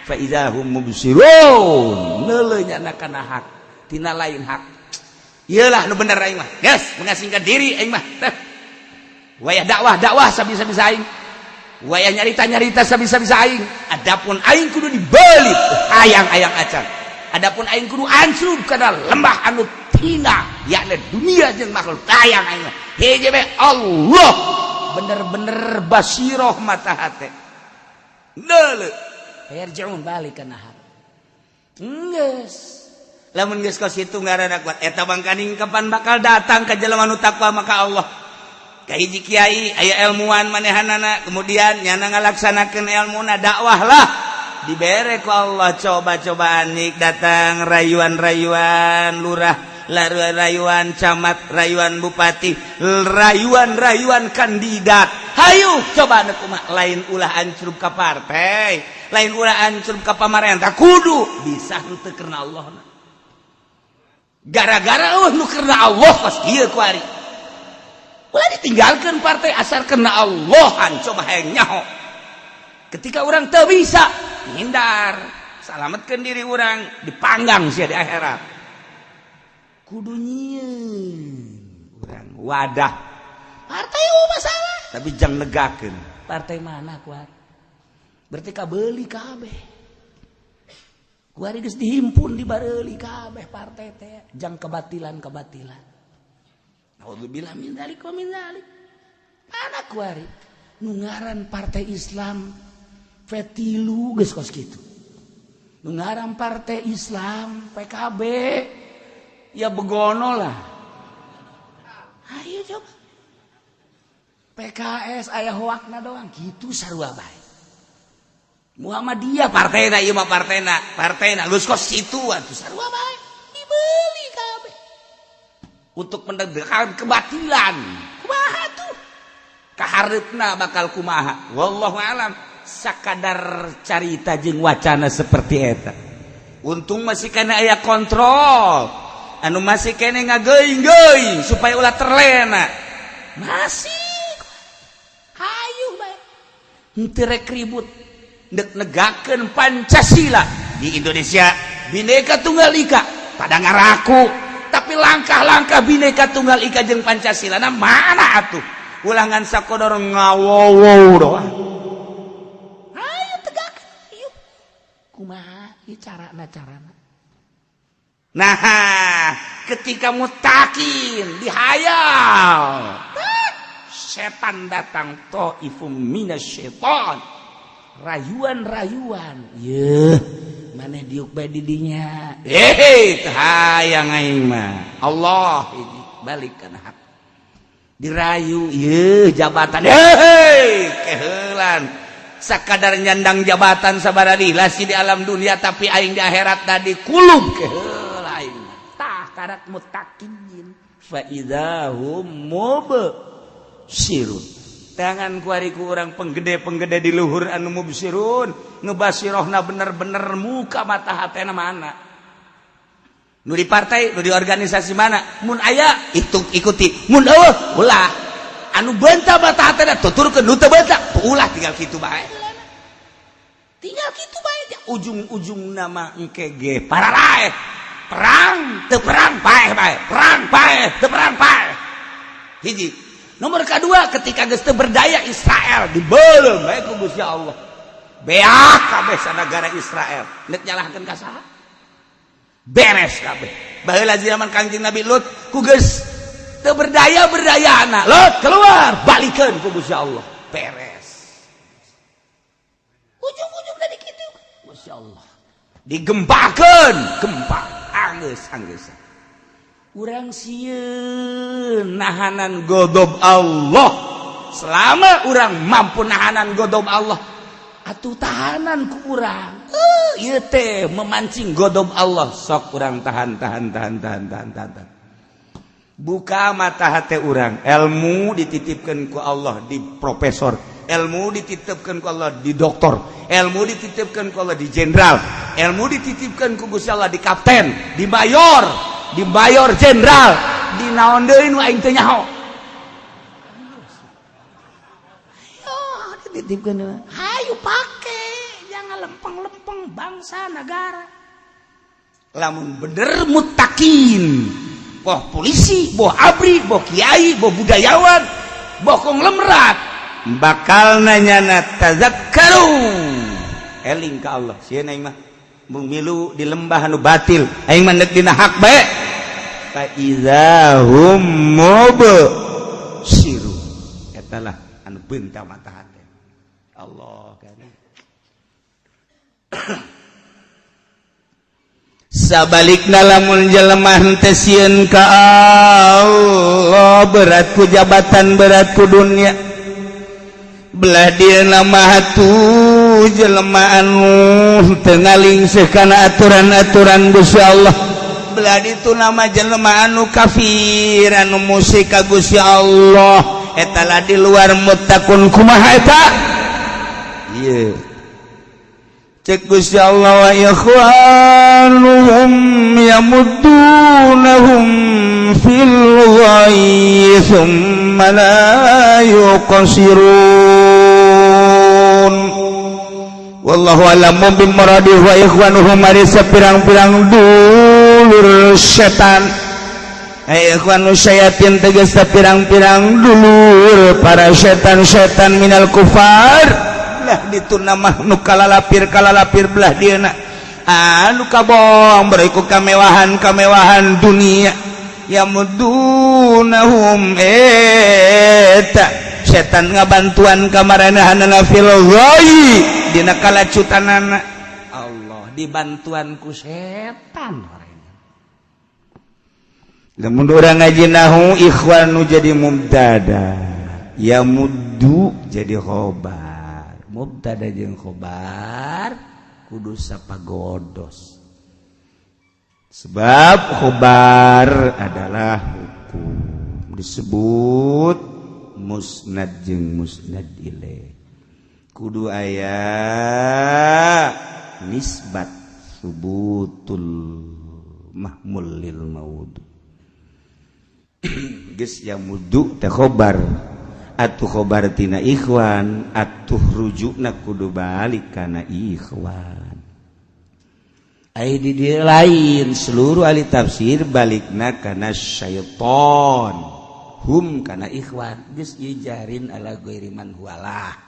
Fa idza hum mubsirun, neuleuh nya kana hak. tina lain hak. Iyalah nu bener aing mah. Geus mengasingkan diri aing mah. Teh. Wayah dakwah-dakwah sabisa-bisa aing. Wayah nyarita-nyarita sabisa-bisa aing. Adapun aing kudu dibelit hayang-hayang acan. Adapun aing kudu ancrub kana lembah anu tina yakni dunia jeung makhluk hayang aing mah. Hiji bae Allah bener-bener basiroh mata hate. Deuleu. Yarji'un balik kana hak. Geus. Lamun geus kos kitu ngaranna kuat eta bangkaning kapan bakal datang ka jelema nu takwa maka Allah. Ka hiji kiai aya ilmuwan manehanana kemudian nyana ngalaksanakeun ilmuna dakwah lah dibere ku Allah coba-cobaan nik datang rayuan-rayuan lurah, rayuan camat, rayuan bupati, rayuan-rayuan kandidat. Hayu coba kumaha, lain ulah ancrub ka partai, lain ulah ancrub ka pamarentah, kudu bisa henteu karena Allah. Gara-gara nu karena Allah pas kieu kuari ulah ditinggalkan partai asal karena Allahan. Coba hayang nyaho ketika orang teu bisa menghindar, salametkeun diri orang dipanggang sia di akhirat. Kudu nyieun urang wadah partai, oh masalah. Tapi jangan negakeun. Partai mana kuat berarti kabeli kabeh kuari geus dihimpun di bareuli kabeh partai teh jang kebatilan-kebatilan. Naudzubillah min dzalik wa min dzalik. Mana kuari nu ngaran partai Islam P3 geus kos kitu, nu ngaran partai Islam PKB ya begono lah. Ayo coba PKS aya hoakna doang gitu sarua bae. Muhammadiyah partainya, ieu mah partainya, partainya geus kos kitu atuh sarua bae dibeli kabeh untuk menegakkan kebatilan. Kumaha tuh kahareupna bakal kumaha, wallahu alam. Sakadar carita jeung wacana seperti eta, untung masih kena aya kontrol anu masih kene ngageuing-geuing supaya ulah terlena. Masih hayu bae henteu rek ribut. Dek negakeun Pancasila di Indonesia, Bhinneka Tunggal Ika pada ngaraku, tapi langkah-langkah Bhinneka Tunggal Ika jeung Pancasila na mana atuh? Ulangan sakodor ngawowo doang. Ayo tegak yuk, kumaha ieu carana carana? Nah, ketika mutakin dihayal, setan datang, ta'ifum minasyaiton, rayuan-rayuan ye maneh diuk bae di dinya. Eh, hayang aing mah Allah ini balik kana hak. Dirayu ye jabatan, hei keheulan sakadar nyandang jabatan sabaradilah di alam dunia, tapi aing di akhirat tadi kulub keheula aing. Tah karak mutakin fa idahum mubsirun. Tangan kuari ku urang penggede-penggede di luhur anu mubsirun ngebasirohna bener-bener muka mata hatena mana nu di partai, nu di organisasi mana mun aya itu ikuti, mun eueuh ulah. Anu benta mata hatena tuturkeun, nu teu benta ulah, tinggal kitu bae. Tinggal kitu bae. Ujung-ujung nama engke ge pararaeh perang teu perang paeh bae, perang paeh teu perang paeh. Hiji nomor kedua, ketika geus teu berdaya Israel dibeuleum bae ku Gusti Allah, beak kabeh sanagara Israel. Nek nyalahkeun ka saha? Beres kabeh. Baheula zaman Kangjeng Nabi Lut ku geus teu berdaya berdayana Lut keluar, balikeun ku Gusti Allah, beres. Ujung-ujung dari kitu Masya Allah digempakeun gempa, anggeus anggeus. Urang sieun nahanan godob Allah. Selama urang mampu nahanan godob Allah atuh tahanan ku urang ieu teh memancing godob Allah. Sok urang tahan tahan tahan tahan tahan tahan, tahan. Buka mata hati urang, ilmu dititipkan ku Allah di profesor, ilmu dititipkan ku Allah di doktor, ilmu dititipkan ku Allah di jenderal, ilmu dititipkan ku Gusti Allah di kapten, di mayor, di mayor jenderal, di naon deui nu aing teu nyaho. Ayo dititipkeun, hayu pake, jangan lempeng-lempeng bangsa negara. Lamun bener muttaqin, boh polisi, boh abri, boh kiai, boh budayawan, boh konglomerat, bakal nanya tazakkaru, eling ka Allah. Sieun aing mah mung milu di lembah anu batil, aing mah deuk dina hak bae. Fa iza hum mubsirun, eta lah anu beunta mata hate. Allah karim. Sabalikna, lamun jelema henteu sieun ka Allah, berat ku jabatan, berat ku dunia, belah dia nama tuh jelema anu teu ngalingseuh kana aturan-aturan Gusti Allah, belah itu nama jelema anu kafir, anu musyrik ka Gusti Allah, eta lah di luar muttaqun. Kumaha eta? Ieu cek Gusti Allah, wa ikhwanuhum yamuddunahum fil ghayyi thumma la yuqsirun. Wallahu a'lamu bimuradihi. Wa ikhwanuhum, ari sapirang-pirang dulur setan. Ay ikhwanu syayatin, tegas pirang-pirang dulur para setan-setan minal kufar lah ditu nama nu kalalapir kalalapir, belah dieuna anu kabong beriku kemewahan kemewahan dunia. Yamudunahum, eta setan ngabantuan kamarenahanana fil ghayyi, dina kalacutanana. Allah, dibantuan ku setan. Lamun urang ngaji nahu, ikhwanu jadi mubtada, yamuddu jadi khobar. Mubtada jeung khobar kudu sapagodos. Sebab khobar adalah hukum, disebut musnad jeung musnad ilaih, kudu aya nisbat subutul mahmul lil maudhu. Geus, yamuddu teh khobar atuh, khobar tina ikhwan atuh, rujukna kudu balik kana ikhwan. Ai di dieu lain, seluruh ahli tafsir balikna kana syaiton, hum kana ikhwan. Geus ieu jarin ala ghairi man huwalah.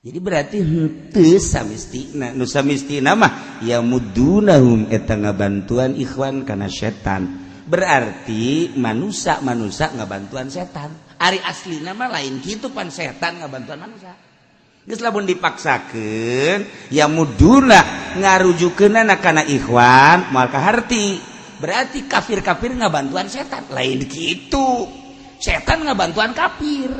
Jadi berarti henteu samistina. Nu samistina mah yamuddunahum eta ngabantuan ikhwan kana setan, berarti manusia manusia ngabantuan setan. Ari asli nama lain gitu pan, setan ngabantuan manusia. Geus, lamun dipaksakeun yamudduna ngarujukeunana kana ikhwan, moal kaharti. Berarti kafir-kafir ngabantuan setan. Lain gitu, setan ngabantuan kafir.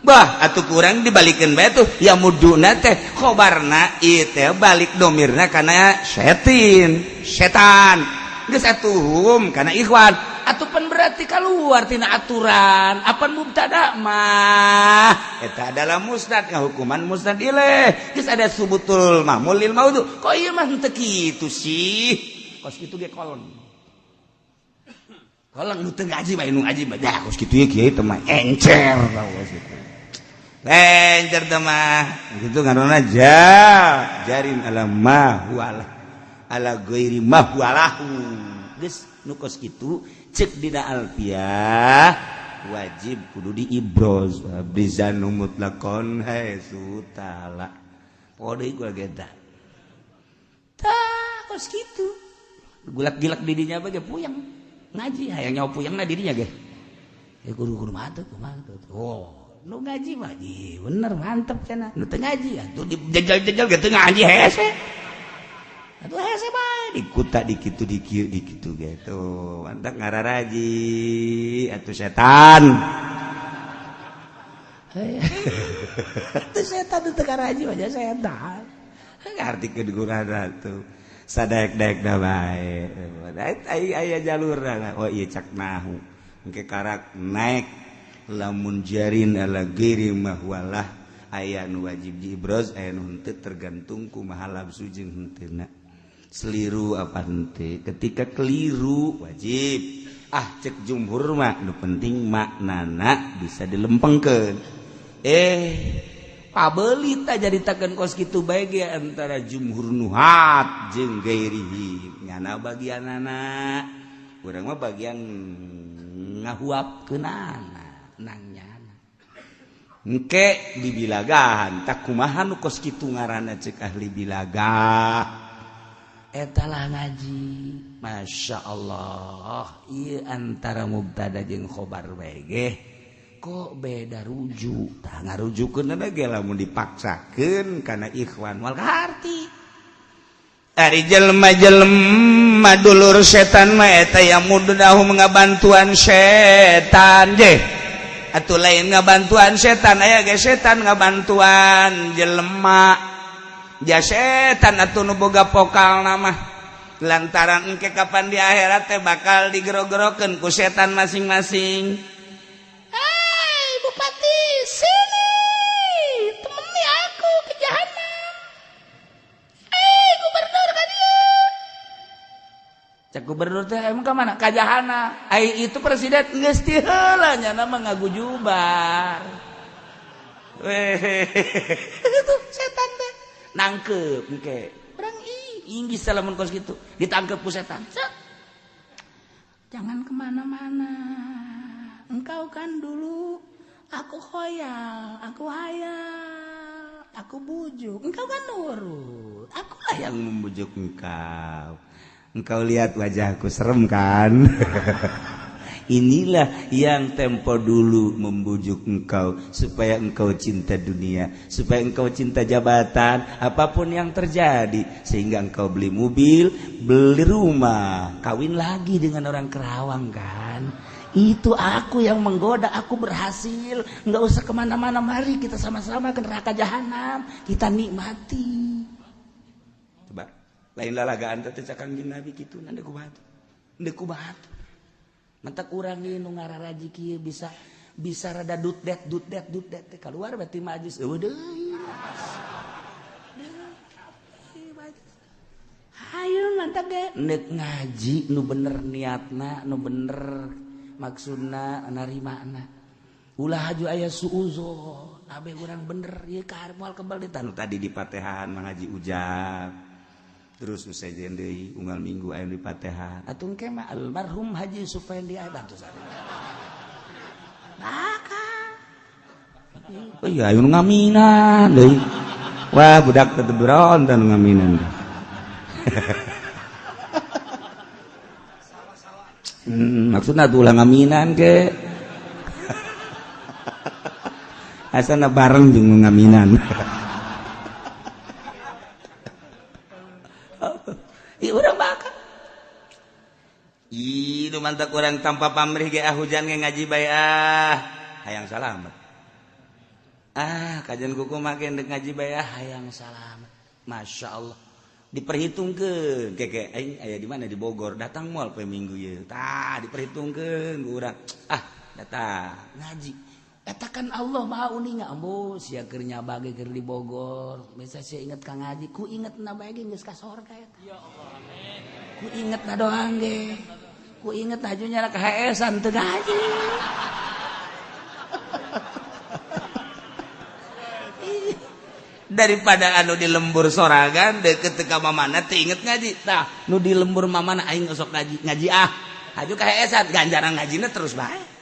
Bah, atuh kurang dibalikin bae tuh. Yamudduna teh khobarna ieu teh balik domirna kana setin, setan. Geus atuh, hum kana ikhwan. Atuh pan berarti keluar tina aturan apa? Mubtada mah eta adalah musnad, ngahukuman musnad ilaih. Geus, ada subutul mahmul lil maudhu. Kok ieu mah henteu kitu sih? Kos kitu ge kolon kolon nu teu ngaji mah, nu ngaji mah dah kos kitu ye, kiai teh mah encer tau, kos kitu encer teh mah gitu ngaranna ja jarin ala ma huwalah, ala ghairi ma huwalahu. Geus, nu kos kitu cek dina alfiah wajib kudu diibroz bizanu mutlaqon haitsu tala. Poho deui gua ge tah kos kitu. Gulak-gilak didinya bae puyeng ngaji, hayang nyawa puyengna didinya ge ya kudu kudu mantep, mantep. Oh, nu ngaji mah bener, mantep cenah. Nu teu ngaji atuh dijejel-jejel ge teu ngaji, hese atuh, hese bae. Dikuta dikitu, dikieu dikitu gitu, mantap ngararaji atuh setan. Atuh setan teu karaji mah setan. Ngarti ke gurana tuh sadaek-daek da bae, aya jalur. Oh iya, cak nahu engke karak naik, lamun jarin ala ghairi mahwalah, aya nu wajib diibroz, aya nu henteu, tergantung kumaha lafzu jeung henteuna, seliru apa henteu. Ketika keliru wajib. Ah, cek jumhur mah nu penting maknana bisa dilempengkeun. Eh, Pabeli ta jadi takeun kos kitu bae ge antara jumhur nuhat jeung gairihi. Nyana bagianana. Urang mah bagian ngahuapkeunana nang nyana. Engke dibilagahan tak kumaha nu kos kitu ngaranna cek ahli bilagah. Eta lah ngaji. Masya Allah. Ieu antara mubtada jeung khobar bae ge. Kok beda rujuk? Tah ngarujukeun ge lamun dipaksakeun kana ikhwan wal kaharti. Ari jelema-jelema dulur setan mah eta yang mudunahu ngabantuan setan je. Atuh lain ngabantuan setan aya ge setan ngabantuan jelema. Ja setan atuh nu boga pokal mah. Lantaran engke kapan di akhirat teh bakal digero-gerokeun ku setan masing-masing. Bupati, sini, temani aku ke jahanam. Gubernur ka dieu. Cek gubernur teh emang ka mana? Ka jahanam. Ai itu presiden geus ti heula nya mah ngagujubar. Weh, itu setan teh nangkep engke. Urang inggis lamun kos kitu, ditangkep ku setan. Set. Jangan kemana-mana. Engkau kan dulu aku khoyal, aku hayal, aku bujuk. Engkau kan nurut. Akulah yang membujuk engkau. Engkau lihat wajahku serem kan? Inilah yang tempo dulu membujuk engkau supaya engkau cinta dunia, supaya engkau cinta jabatan, apapun yang terjadi, sehingga engkau beli mobil, beli rumah, kawin lagi dengan orang Kerawang kan? Itu aku yang menggoda, aku berhasil. Nggak usah kemana-mana, mari kita sama-sama ke neraka jahanam, kita nikmati. Coba, lain lalagaan teh cak Kangjeng Nabi kitu, ndek kumaha tuh? Ndek kumaha tuh? Mentak urang ieu nu ngararaji kieu bisa bisa rada dut det dut det dut det teh keluar berarti majlis eueuh deui. Hayu mantak ge ndek ngaji nu bener niatna, nu bener maksudna narimana. Ulah haju aya suuzon, abe urang bener ieu ka moal kebal di tanu tadi di Patehan mangaji ujang. Terus nu sejen deui unggal minggu aya di Patehan. Atuh engke mah almarhum Haji Sufendi aya bantu sare. Bakal. Oh iya aya nu ngaminan deui. Wah budak teh beron teh nu ngaminan. Maksudna tuh ulah ngaminan ke. Asana bareng jeung ngaminan. Ih urang bakal. Ih nu mantak urang tanpa pamrih ge ah hujan ge ngaji bae ah. Hayang salamet. Ah kajian kuku make ndek ngaji bae ah hayang salamet. Masya Allah. Diperhitungkeun keke aing aya di mana di Bogor datang moal poe Minggu ieu. Tah diperhitungkeun ku urang. Ah datang ngaji. Eta kan Allah Maha uninga ambo sia keur nyabage keur di Bogor. Bisa sia inget ka ngaji ku ingetna bae ge geus ka sorga eta. Ya Allah amin. Ku ingetna doang ge. Ku inget haju nyara ka heesan teu ngaji. Daripada anu di lembur sorangan deket ka mamana teu inget ngaji. Tah nu di lembur mamana aing osok ngaji, ngaji ah. Haju ka heesan ganjaran ngajina terus bae.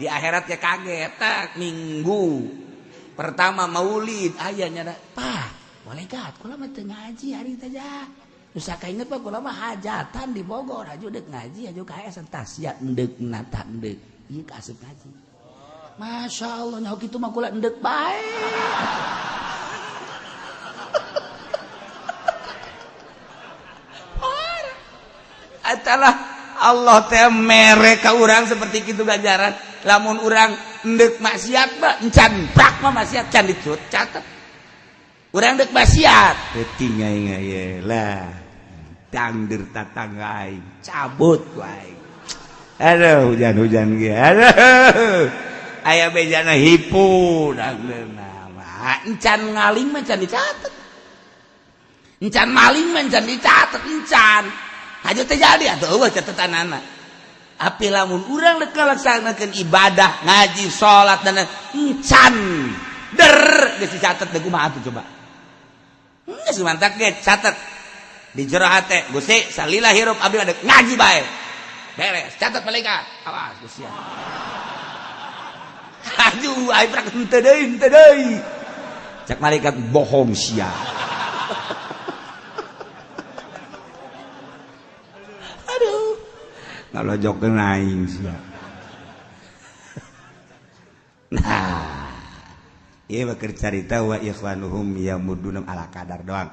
Di akhirat ya kaget tak minggu pertama maulid aya nya pah malaikat kula mah teu ngaji hari teh ja. Nu sakainget mah kula mah hajatan di Bogor haju deuk ngaji haju ka heesan tah sia endeuk nata endeuk ieu ka asup ngaji. Masya Allah nyaho kitu mah kula endeuk bae. Atalah Allah teh mere ka urang seperti kitu ganjaran. Lamun urang endek maksiat mah encan brak mah maksiat can dicut catet. Urang endek maksiat teuting aing ye lah. Dangder tatangga aing cabut ku aing. Aduh hujan-hujan ge. Aduh. Aya bejana hipu dangdeuna mah. Encan ngaling mah can dicatet. Encan maling mah can dicatet encan. Haju teh jadi atuh eueuh catetanana. Api lamun urang rek ngalaksanakeun ibadah, ngaji, salat dan encan der geus dicatet deui kumaha atuh coba. Geus mantak ge catet. Di jero hate Gusti salila hirup abdi ada ngaji bae. Beres, catat malaikat. Awas Gusti. Aduh, aing prak henteu deui, henteu deui. Cak malaikat bohong sia. Aduh. Ngalojokeun aing sia. Nah, ieu mah keur carita wa ikhwanuhum yamuduna ala kadar doang.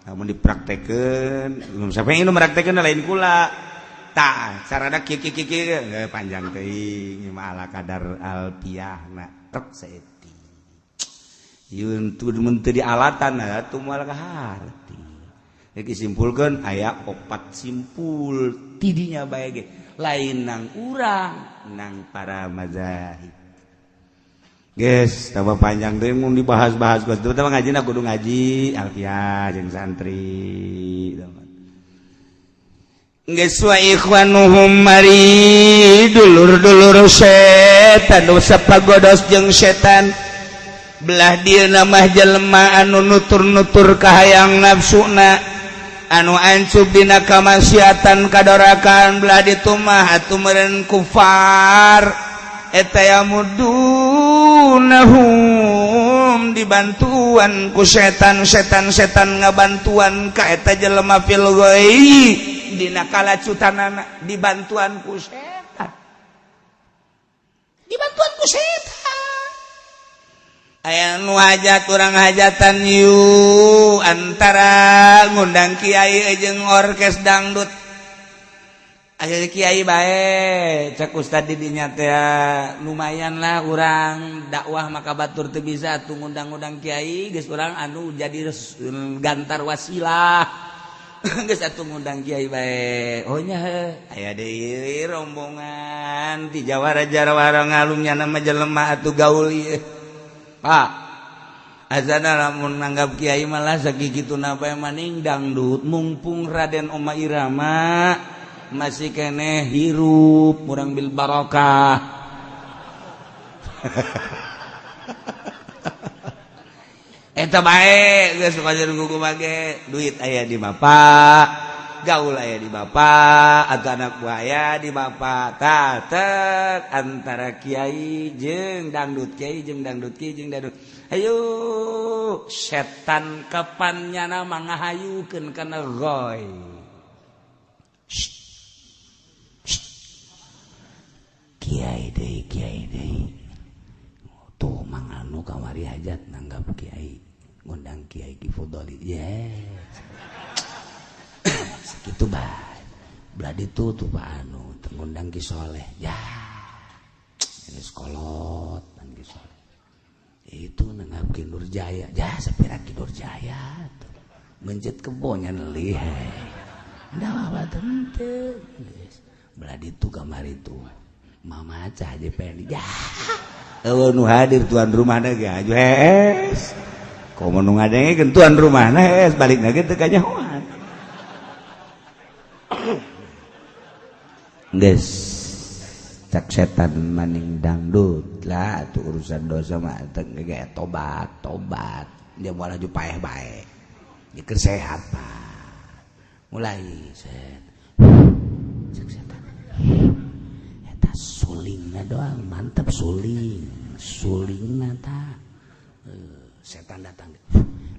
Namun dipraktekeun, sampai ini meraktekeun lain kula. Tah, carana kieu kieu kieu panjang teuing mah ala kadar alfiah na tek saeutik. Yeun tu mun teu dialatan atuh moal kaharti. Iki simpulkeun aya opat simpul tidinya bae ge lain nang urang nang para mazahib. Guys, tambah panjang teh mun dibahas-bahas geus teu mah ngajina kudu ngaji alfiah jeung santri. Geus wa ikhwanuhum mari dulur-dulur setan nu sapagodos jeung setan belah dieuna mah jelema anu nutur-nutur kahayang nafsuna anu ancub dina kamaksiatan kadorakan belah ditu mah atuh meureun kufar eta yamudunahum dibantuan ku setan setan setan ngabantuan ka eta jelema fil ghai dina kalacutanana dibantuan ku setan dibantuan ku setan aya nu hajat urang hajatan yu antara ngundang kiai jeung orkes dangdut. Aya kiai bae cek ustad di dinya teh lumayan lah urang dakwah maka batur teu bisa atuh ngundang-ngundang kiai geus urang anu jadi gantar wasilah geus atuh ngundang kiai bae oh nya heuh aya deui rombongan ti Jawara Jawara ngalumnya nama jelema atuh gaul ieu Pak azana lamun nanggap kiai malah sakituna bae maning dangdut mumpung Raden Oma Irama masih keneh hirup murang bil barokah. Eta bae geus kajer kuku bage duit aya di bapak, gaul aya di bapak, atau anak buaya di bapak. Tah tek antara kiai jeung dangdut, kiai jeung dangdut, kiai jeung dangdut. Ayo setan kapan nyana mangahayukeun kana goy. Kiai deui, kiai deui. Tuh mang anu kamari hajat nanggap kiai, ngundang kiai Ki Fudoli. Yes. Sakitu bae. Belah ditu tuh Pak anu ngundang Ki Soleh. Ya. Ini sekolot dan Ki Soleh. Itu nanggap Ki Nurjaya. Ya sapira Ki Nurjaya tuh. Mencet kebonya nelih. Ndak apa teu. Belah ditu kamari tuh. Mama cah JPN ya eueuh nu hadir tuan rumahna ge aju hees komo nu ngadengekeun tuan rumahna hees balikna ge teu kanyahoan geus cak setan maning dangdut lah atuh urusan dosa mah teu ge tobat tobat dia moal aju paeh bae ieu keur sehat Pak mulai set cak setan sulingna doang mantap suling sulingna ta setan datang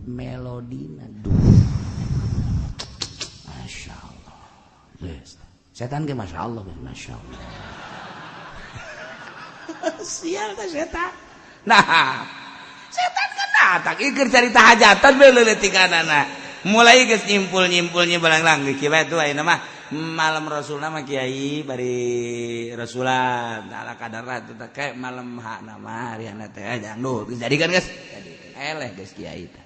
melodina duh masya Allah setan ke masya Allah masya Allah sial ta setan nah setan kan datang ieu keur carita hajatan we leuleutikannana mulai geus nyimpul-nyimpulnya balang-lang kieu bae tuh ayeuna mah malam rasul nama kiai bari rasulan ala kadar itu teh malam hak nama hariana teh dangdut jadi kan guys jadi eleh guys kiai teh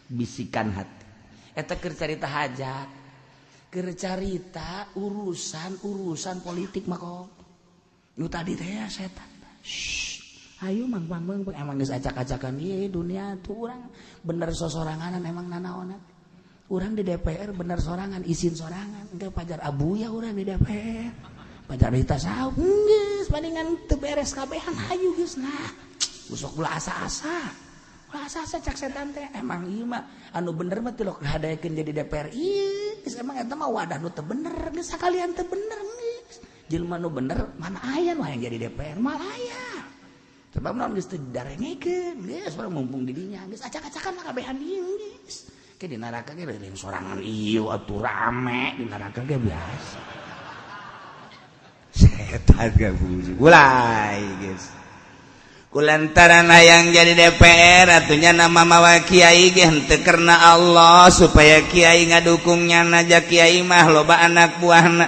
bisikan hati eta keur carita hajat keur carita urusan-urusan politik mah kok nu tadi teh setan ayo mang mang mang emang geus acak-acakan ieu dunia tuh urang bener sosoranganan emang nanaonan. Urang di DPR bener sorangan, izin sorangan, engke pajar abuya urang di DPR. Pajar di tasawuf, geus bandingan teu beres kabehan hayu geus nah. Usok ulah asa-asa. Ulah asa cak setan teh emang ieu mah anu bener mah tilok hadaekeun jadi DPR. Ieu geus emang eta mah wadah nu teu bener, geus sakalian teu bener geus. Jelema nu bener mana aya nu hayang jadi DPR, moal aya. Sebab naon geus teu didarengekeun, geus urang mumpung di dinya geus acak-acakan lah kabehan ieu geus. Ke di neraka ge leuleung sorangan ieu atuh rame di neraka ge biasa. Setan gak bujuk. Mulai geus. Kulantaran hayang jadi DPR atunya nama mawa kiai ge henteu karena Allah supaya kiai ngadukungnya naja kiai mah loba anak buahna.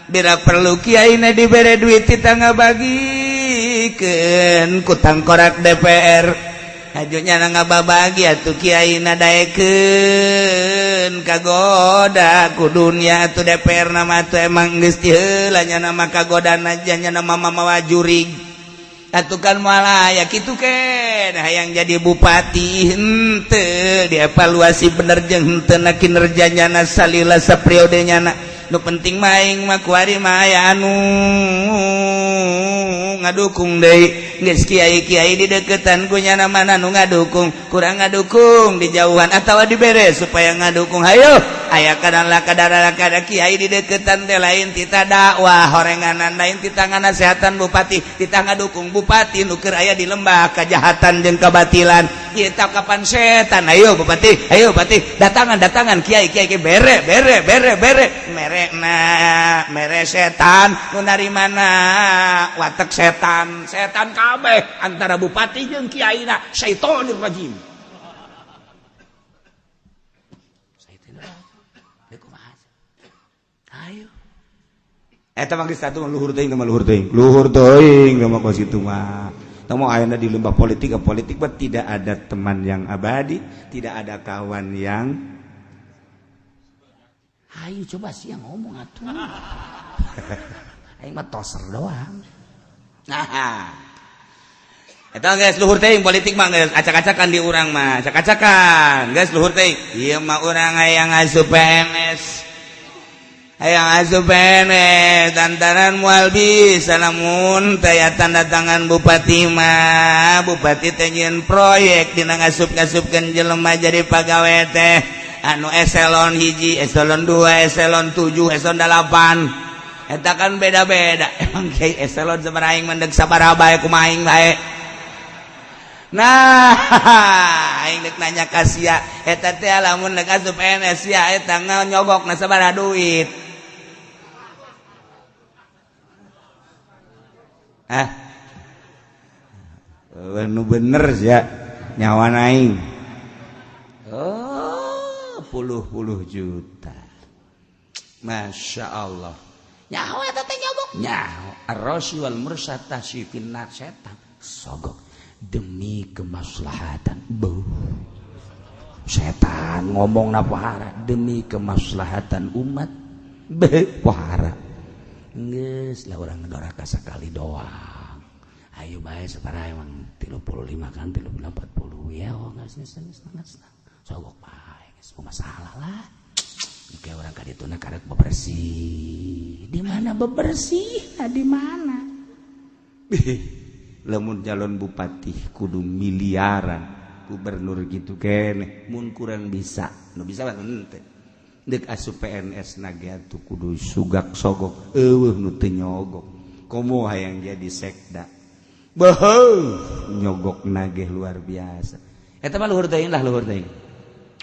Bila perlu kiai na dibere duit kita ngabagikeun ku tangkorak DPR. Hajunya na ngababagi atuh kiai na daekeun kagoda ku dunia atuh DPR nama atuh emang geus ti heula nya nama kagodana nya nama mamawa jurig. Atuh kan moal aya kitu keneh hayang jadi bupati henteu dievaluasi bener jeung henteu na kinerjanya na salila sapriode nyana. Nu penting mah aing mah kuari mah aya anu ngadukung deui geus kiai-kiai di deketan ku nyana mana nu ngadukung kurang ngadukung di jauhan atawa dibere supaya ngadukung hayo aya kadang kadara kada kiai di deketan teh lain tita dakwah horenganan lain tita nganasehatan bupati tita ngadukung bupati nu keur aya di lembah kejahatan jeung kebatilan ieu kapan setan ayo bupati datangan datangan kiai kiai kiai bere bere bere bere mere na mere setan nu narimana watek setan setan kabeh antara bupati jeung kiaina syaitonir rajim. Ayo eta mah geus satu luhur teuing mah luhur teuing. Luhur teuing mah kos kitu mah. Temu ayeuna di lembah politik, politik mah tidak ada teman yang abadi, tidak ada kawan yang ayo coba sih yang ngomong atuh. Aing mah toser doang. Nah. Eta geus luhur teuing politik mah geus acak-acakan di urang mah, acak-acakan. Geus luhur teuing. Ieu mah urang hayang asup PNS. Hayang asup PNS lantaran moal bisa lamun teh tanda tangan bupati mah, bupati teh nyieun proyek dina ngasup-ngasupkeun jelema jadi pagawe teh anu eselon 1, eselon 2, eselon 7, eselon 8. Eta kan beda-beda. Emang kiai eselon sabaraha aing mendek sabaraha bae kumaha aing bae. Nah, aing dek nanya ka sia, eta teh lamun dek asup PNS sia eta nyogokna sabaraha duit. Ah. Nu bener sia nyawa aing. Oh, puluh-puluh juta. Masya Allah. Nyawa eta teh nyogok. Nyawa. Ar-rasy wal mursad tasifin nar setan. Sogok demi kemaslahatan. Beuh. Setan ngomong na pohara demi kemaslahatan umat. Beuh, pohara. Geus lah urang ngedoraka sakali doang. Ayo bae sabaraha emang 35 kan 35 40 ya oh geus geus geus. Sogok bae geus masalah lah. Kayak orang kadituna karek bebersih. Di mana bebersih? Nah, di mana? Lamun calon bupati kudu miliaran, gubernur gitu keneh mun kurang bisa. Nu bisa mah henteu. Deuk asup PNS na ge atuh kudu sugak sogok, eueuh nu teu nyogok. Komo hayang jadi sekda. Beuh, nyogok nageh luar biasa. Eta mah luhur teuing lah luhur teuing.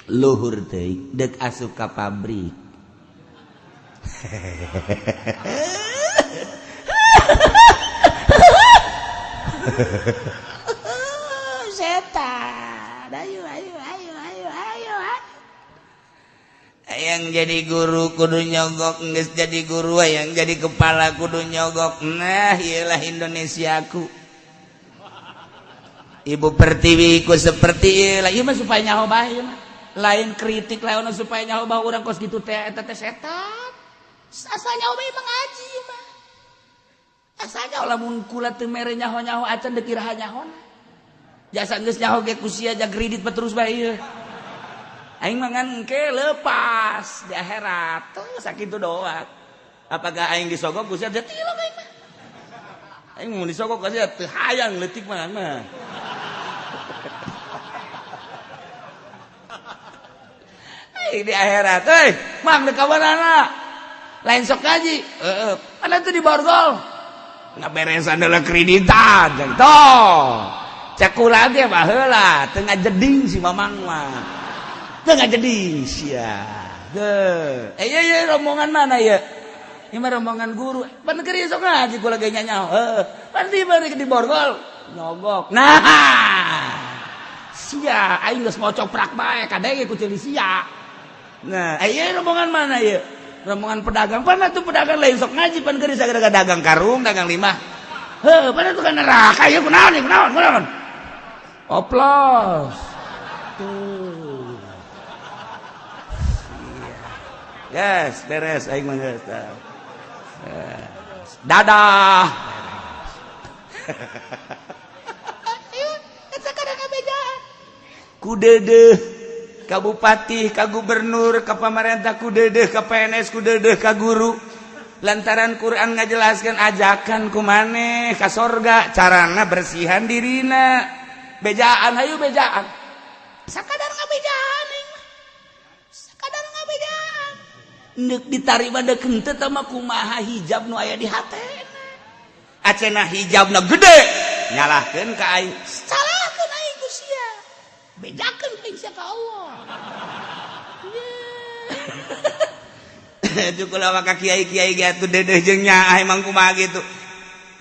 Luhur teuing deuk asup ka pabrik. Setan. Ayo ayo ayo ayo ayo. Yang jadi guru kudu nyogok, geus jadi guru yang jadi kepala kudu nyogok. Nah, iyalah Indonesiaku. Ibu Pertiwi ku seperti ieu lah. Ieu mah supaya nyaho bae ieu mah. Lain kritik lain supaya nyaho bae urang kos kitu teh eta teh setan. Asa nyaho bae mengaji mah. Asa nyaho lamun kula teu mere nyaho-nyaho acan deuk iraha nyahona. Jasa geus nyaho ge ku sia ja kredit mah terus bae ieu. Aing mah ngan engke lepas di akhirat tuh sakitu doang. Apakah aing disogok ku sia teh tilok aing mah. Aing mun disogok ku sia teu hayang leutik mah mah. Di akhirat euy, mang deuk ka mana? Lain sok ngaji. Heeh. Mana tuh di borgol? Ngaberesan adalah kreditan toh. Cek kula ge baheula teu ngajeding si mamang mah. Teu ngajeding sia. Deh. Eh iya iya, rombongan mana ya? Ini mah rombongan guru. Pan keur sok ngaji kula ge nyanyaho. Heeh. Pan di bari di borgol nyogok. Nah. Sia aing geus mau coprak bae kadenge ku ceuli sia. Nah, eh iya rombongan mana ya? Rombongan pedagang. Pan atuh pedagang lain sok ngaji, pan keur sagala dagang karung, dagang lima. Heuh, pan atuh ka neraka ieu kunaon ieu, kunaon, kunaon? Oplos. Tuh. Yes, beres aing mah geus. Yes. Dadah. Beres. Ku deudeuh ka bupati, ka gubernur, ka pamarentah, ku deudeuh ka PNS, ku deudeuh ka guru. Lantaran Quran ngajelaskan ajakan ku maneh ka sorga, carana bersihan dirina. Bejaan, hayu bejaan. Sakadar ngabejaan aing mah. Sakadar ngabejaan. Neuk ditarima deuk henteu tah mah kumaha hijab nu aya di hatena. Acena hijabna gede, nyalahkeun ka aing. Salahkeun aing ku sia. Bejakeun aing sia ka Allah. Yeah. Kula maka kiai-kiai ge atuh deudeuh jeung nyaah emang kumaha gitu.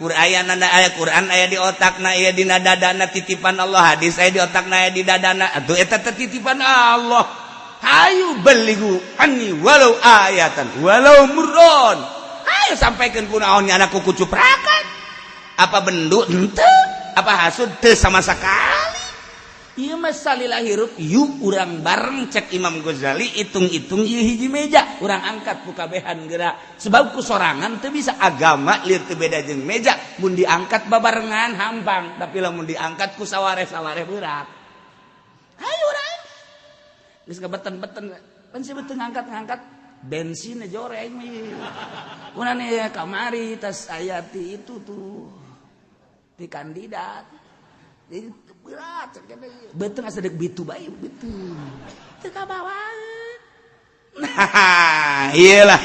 Quran aya, Quran aya di otakna, aya dina dadana, titipan Allah, hadis aya di otakna, aya di dadana, atuh eta teh titipan Allah. Hayu balighu anni walau ayatan walau murron. Hayu sampaikan kunaon anak kuku cuprakan. Apa bendu henteu? Apa hasud teu sama sekali. Ieu mah salila hirup yuk urang bareng, cek Imam Ghazali, hitung-hitung ieu hiji meja urang angkat ku kabehan gerak, sebab ku sorangan teu bisa. Agama lir teu beda jeung meja, mun diangkat babarengan hampang, tapi lamun diangkat ku saware-saware berat. Hayu urang geus ngabeten-beten pan si beuteung ngangkat-ngangkat bensin joreng mah kuna nih kamari tas ayati itu tuh di kandidat. Jadi berat beuteung asa deuk bitu bae, beuteung teu kabawa. Nah, iyalah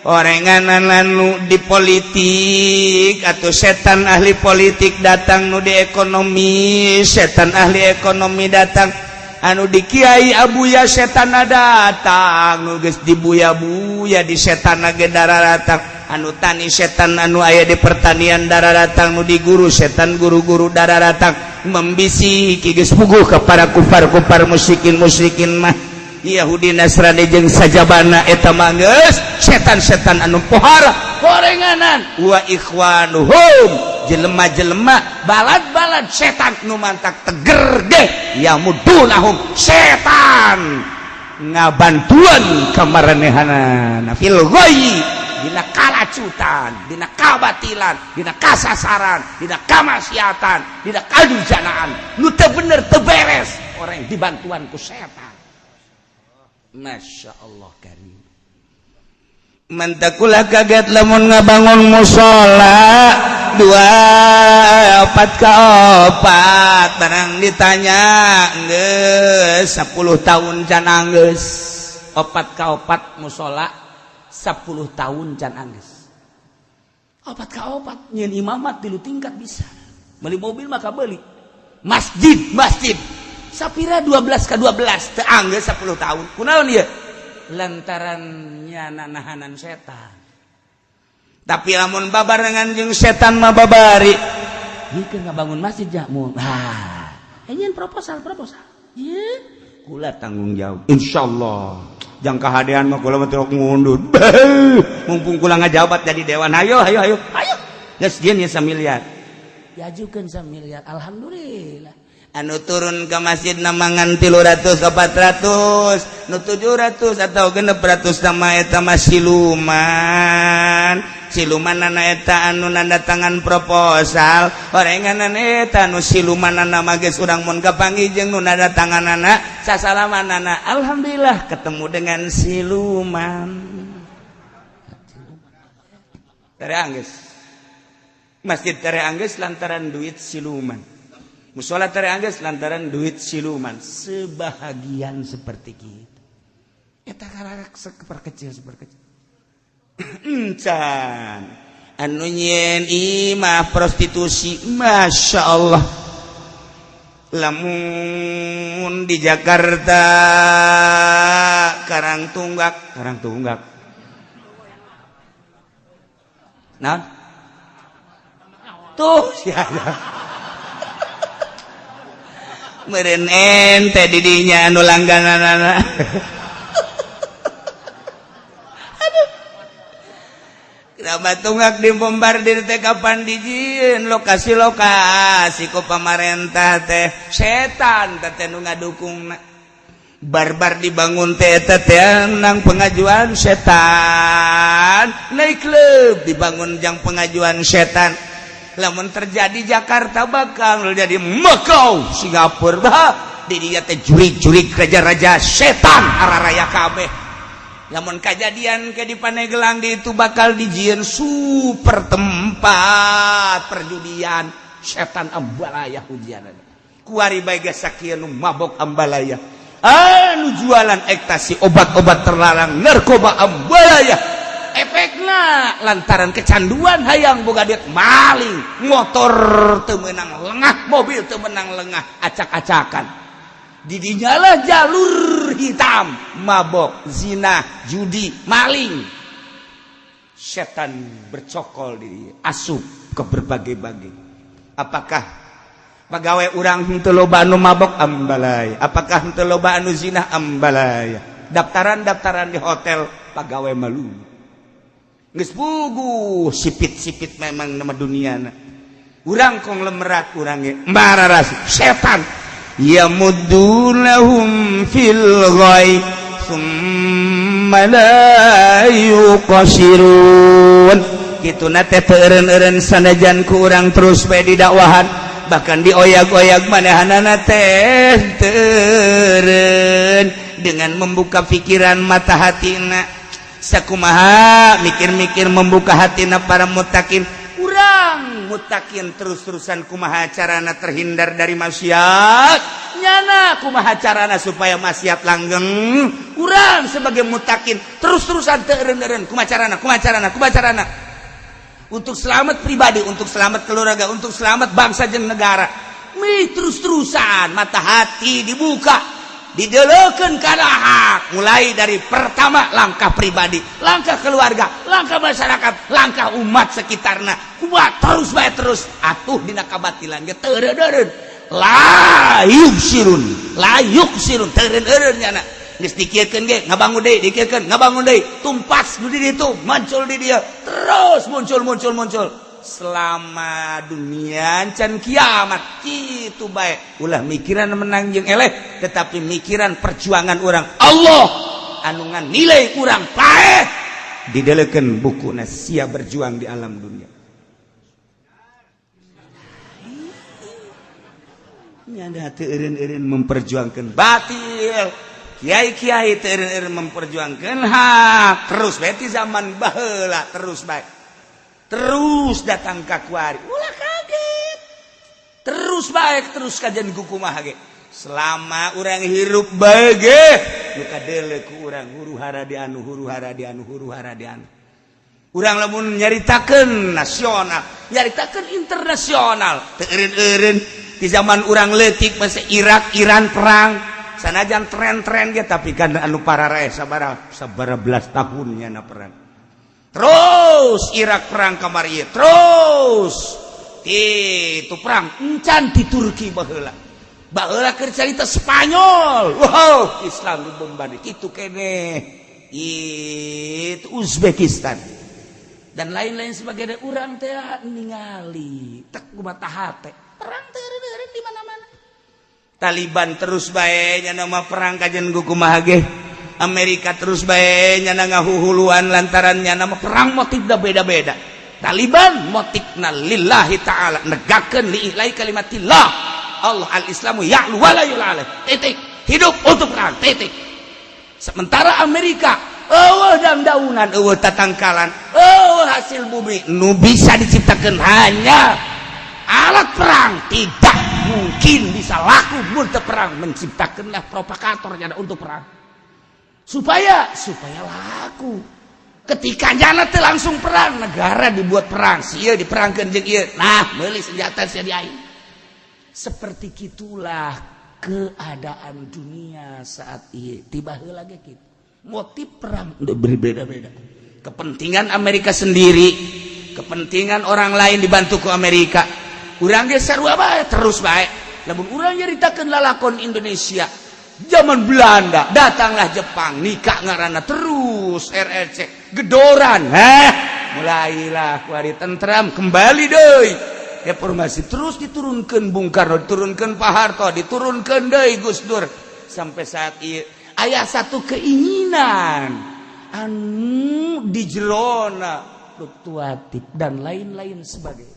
orenganan anu di politik atau setan ahli politik datang, nu di ekonomi setan ahli ekonomi datang, anu di Kiai Abuya setan datang, nu geus dibuya-buya di setan ge datang, anu tani setan anu aya di pertanian darah datang, nu di guru setan guru-guru darah datang membisiki geus puguh kepada kufar-kufar, musyrikin musyrikin mah Yahudi, Nasrani jeung sajabana. Eta mah geus setan-setan anu pohara gorenganan wa ikhwanuhum, jelema-jelema balad-balad setan nu mantak teger ge yamudunahum, setan ngabantuan kamaranehana fil ghayyi, dina kalacutan, dina kabatilan, dina kasasaran, dina kamaksiatan, dina kadujanaan nu teu bener, teu beres, orang dibantuan ku setan. Masya Allah karim. Mantakula kaget lamun ngabangun musola dua opat ka opat, barang ditanya geus 10 tahun can anggeus. Opat ka opat musola 10 tahun can anggeus. Opat ka opat nyeun imamat tilu tingkat bisa, beli mobil maka beli masjid, masjid sapira 12 ke 12 teu anggeus 10 tahun. Kunaon ieu? Lantaran nyana nahanan setan. Tapi lamun babarengan jeung setan mah babari. Ieu keur ngabangun masjid jamu. Nah, nyeun proposal, proposal ieu. Kula tanggung jawab insyaallah. Jangka hadean mah kula mah teu ngundur. Mumpung kula ngajabat jadi dewan, ayo ayo ayo ayo geus sieun ya samiliar. Diajukeun samiliar, alhamdulillah. Anu turun ke masjid namangan 300, 400, nu 700 atau 600 nama eta mah siluman. Siluman nana eta anu nanda tangan proposal. Orenganan eta anu siluman nana mah geus urang mun kapanggih jeung nu nanda tanganana sasalamanana, alhamdulillah ketemu dengan siluman. Tere anggeus masjid, tere anggeus lantaran duit siluman. Musola tere anggeus lantaran duit siluman. Sebahagian seperti gitu. Eta karak seperkecil seperkecil. Encan anu nyieun imah prostitusi, Masya Allah. Lamun di Jakarta Karang Tunggak, Karang Tunggak. Nah, tuh siapa? Meureun ente didinya anu langgananana. Aduh. Kenapa tunggak dibombardir teh kapan dijieun lokasi-lokasi ku pamarentah teh setan teh nu ngadukungna. Barbar dibangun teh teh nang pengajuan setan. Naik klub dibangun jang pengajuan setan. Lamun terjadi Jakarta bakal jadi Makau, Singapura bah di dia teh jurig-jurig raja-raja setan araraya kabeh. Lamun kejadian ke di Pandeglang di itu bakal dijieun super tempat perjudian setan ambalaya ujian. Kuari bae geus sakieu nu mabok ambalaya, anu jualan ekstasi, obat-obat terlarang, narkoba ambalaya. Efekna lantaran kecanduan hayang boga duit, maling motor teu meunang lengah, mobil teu meunang lengah, acak-acakan. Didinyalah jalur hitam, mabok, zina, judi, maling. Setan bercokol di asup ke berbagai-bagai. Apakah pegawai urang henteu loba anu mabok ambalaya? Apakah henteu loba anu zina ambalaya? Daftaran-daftaran di hotel pegawai malu. Geus puguh sipit-sipit memang nama duniana. Urang konglomerat urang ge mararas setan yamuddunahum fil ghai summa la yuqasirun. Kitu na teh teu eureun-eureun sanajan ku urang terus bae didakwahan, bahkan dioyag-oyag manehanana teh teu eureun dengan membuka pikiran mata hatina. Sakumaha mikir-mikir membuka hatina para mutakin, urang mutakin terus-terusan kumaha carana terhindar dari maksiat, nyana kumaha carana supaya maksiat langgeng. Urang sebagai mutakin terus-terusan teu eureun-eureun kumaha carana, kumaha carana, kumaha carana untuk selamat pribadi, untuk selamat keluarga, untuk selamat bangsa jeung negara. Mi terus-terusan mata hati dibuka, didelekeun kana hak, mulai dari pertama langkah pribadi, langkah keluarga, langkah masyarakat, langkah umat sekitarna. Kuat terus bae terus atuh dina kabatilan ge teu eureun, la yubsirun, la yuksirun, teu eureun nyana. Geus dikiekeun ge ngabangun deui, dikiekeun ngabangun deui, tumpas nu di ditu, muncul di dia, terus muncul muncul muncul selama dunia can kiamat kitu bae. Ulah mikiran menang jeung eleh, tetapi mikiran perjuangan orang Allah anu ngan nilai urang paeh didelekeun buku sia berjuang di alam dunia. Nyanda teu eureun-eureun memperjuangkan batil, kiai-kiai teu eureun-eureun memperjuangkan hak terus bae ti zaman baheula, terus bae terus datang ka kuari, ulah kaget, terus baik terus kajian kumaha ge selama urang hirup bae ge nu kadele ku urang huru hara di anu, huru hara di anu, huru hara di anu. Urang lamun nyaritakeun nasional, nyaritakeun internasional teu eureun-eureun. Di zaman urang leutik masa Irak Iran perang, sanajan tren-tren ge tapi kan anu pararaeh sabaraha sabaraha belas tahunnya na perang terus. Irak perang kamari terus itu perang encan di Turki baheula, baheula keur carita Spanyol, wow, Islam dibombardir kitu keneh itu Uzbekistan dan lain-lain sebagainya. Urang teh ningali tek mata hate perang teh eureun di mana-mana. Taliban terus bae nya nama perang kajen kumaha ge. Amerika terus bae nya ngahuhuluan lantaran nya nama perang motifna beda-beda. Taliban motifna lillahi ta'ala, negakeun li'ilahi kalimatillah Allah, al-islamu ya'lu wa la yu'la alaih, titik. Hidup untuk perang, titik. Sementara Amerika eueuh dang-daunan, eueuh tatangkalan, eueuh hasil bumi nu bisa diciptakan hanya alat perang, tidak mungkin bisa laku mun teu perang. Menciptakanlah provokatornya untuk perang. Supaya supaya laku. Ketika nyana teh langsung perang, negara dibuat perang, sia diperangkeun jeung ieu. Nah, meuli senjata sia di aing. Seperti gitulah keadaan dunia saat ini. Tiba heula ge kitu. Motif perang udah berbeda-beda. Kepentingan Amerika sendiri, kepentingan orang lain dibantu ku Amerika. Urang ge sarua bae, terus bae. Lamun urang nyaritakeun lalakon Indonesia zaman Belanda, datanglah Jepang, nikah ngaranna terus RRC, gedoran, heh, mulailah kuari tentram kembali deui. Reformasi terus diturunkan Bung Karno, diturunkan Pak Harto, diturunkan deui Gus Dur, sampai saat ini aya satu keinginan anu di jerona fluktuatif dan lain-lain sebagainya.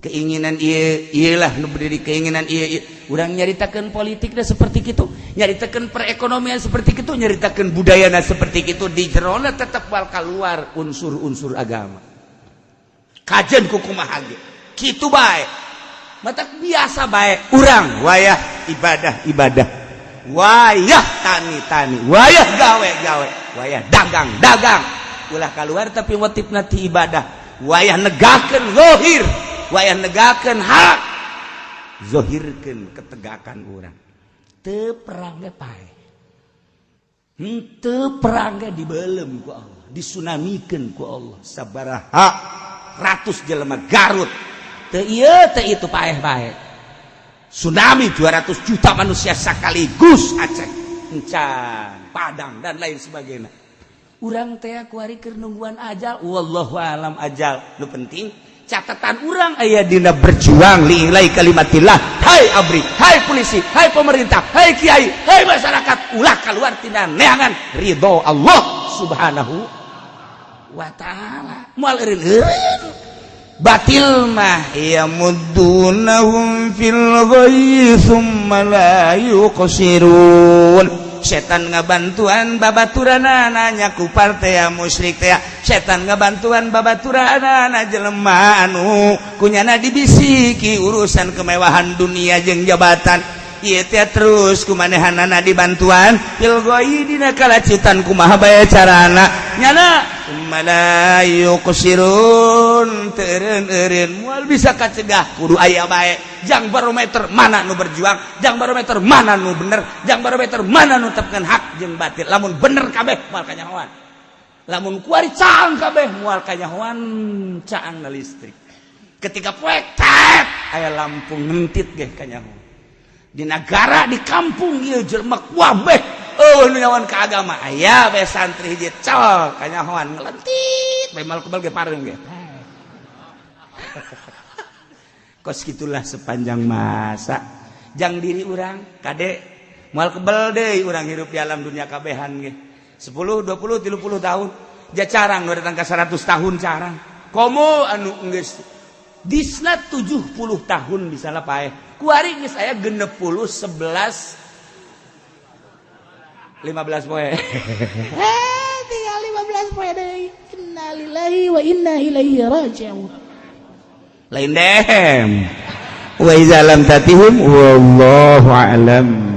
Keinginan ieu iyalah nu berdiri keinginan ieu ieu. Urang nyaritakeun politikna seperti itu, nyaritakeun perekonomian seperti itu, nyaritakeun budayana seperti itu, di jerona tetap bakal keluar unsur-unsur agama. Kajen ku kumaha ge kitu bae, matak biasa bae urang wayah ibadah ibadah, wayah tani tani, wayah gawe gawe, wayah dagang dagang, ulah keluar tapi motif ti ibadah. Wayah negakeun zohir, wayah negakeun hak, zohirkeun ketegakan urang. Teu perang ge pae, henteu perang ge dibelem ku Allah, disunamikeun ku Allah sabaraha ratus jelema Garut. Teu ieu teu itu, paeh bae. Tsunami 200 juta manusia sekaligus, Aceh, Encan, Padang, dan lain sebagainya. Urang teh kuari keur nungguan ajal, wallahu alam ajal. Nu penting catatan urang aya dina berjuang li'ila'i kalimatillah. Hai ABRI, hai polisi, hai pemerintah, hai kiai, hai masyarakat, ulah keluar tina neangan ridho Allah Subhanahu wa Ta'ala. Moal eureun batil mah. Yamuddunahum fil ghayyi thumma la yuqsirun. Setan ngabantuan babaturanana ku partai musyrik teh, setan ngabantuan babaturanana jelema anu kunyana dibisiki urusan kemewahan dunia jeung jabatan ieu teh. Terus kumanehanana dibantuan fil ghayyi dina kalacutan, kumaha bae carana nyana, la yuqsirun, teureun eureun moal bisa kacegah. Kudu aya bae jang barometer mana nu berjuang, jang barometer mana nu bener, jang barometer mana nu tetepkeun hak jeung batil. Lamun bener kabeh moal kanyahoan, lamun kuari caang kabeh moal kanyahoan. Caang na listrik ketika poek tet aya lampu ngentit ge kanyahoan. Di negara, di kampung ieu jelema kabeh oh nu nyawan ka agama, aya bae santri hiji cel kanyahoan ngelentit bae, mal kebal ge pareung ge. Kos gitulah sepanjang masa. Jang diri urang kade, moal kebel deui urang hirup di alam dunia kabehan ge 10 20 30 tahun ja carang nu datang ka 100 tahun carang. Komo anu geus disna 70 tahun misalnya paeh, kuari geus aya 60 11 15 poe. Eh, tinggal 15 poe deui. Innalillahi wa inna ilaihi raji'un. Lain dehem. Wa iza lam tatihum, wallahu a'lam.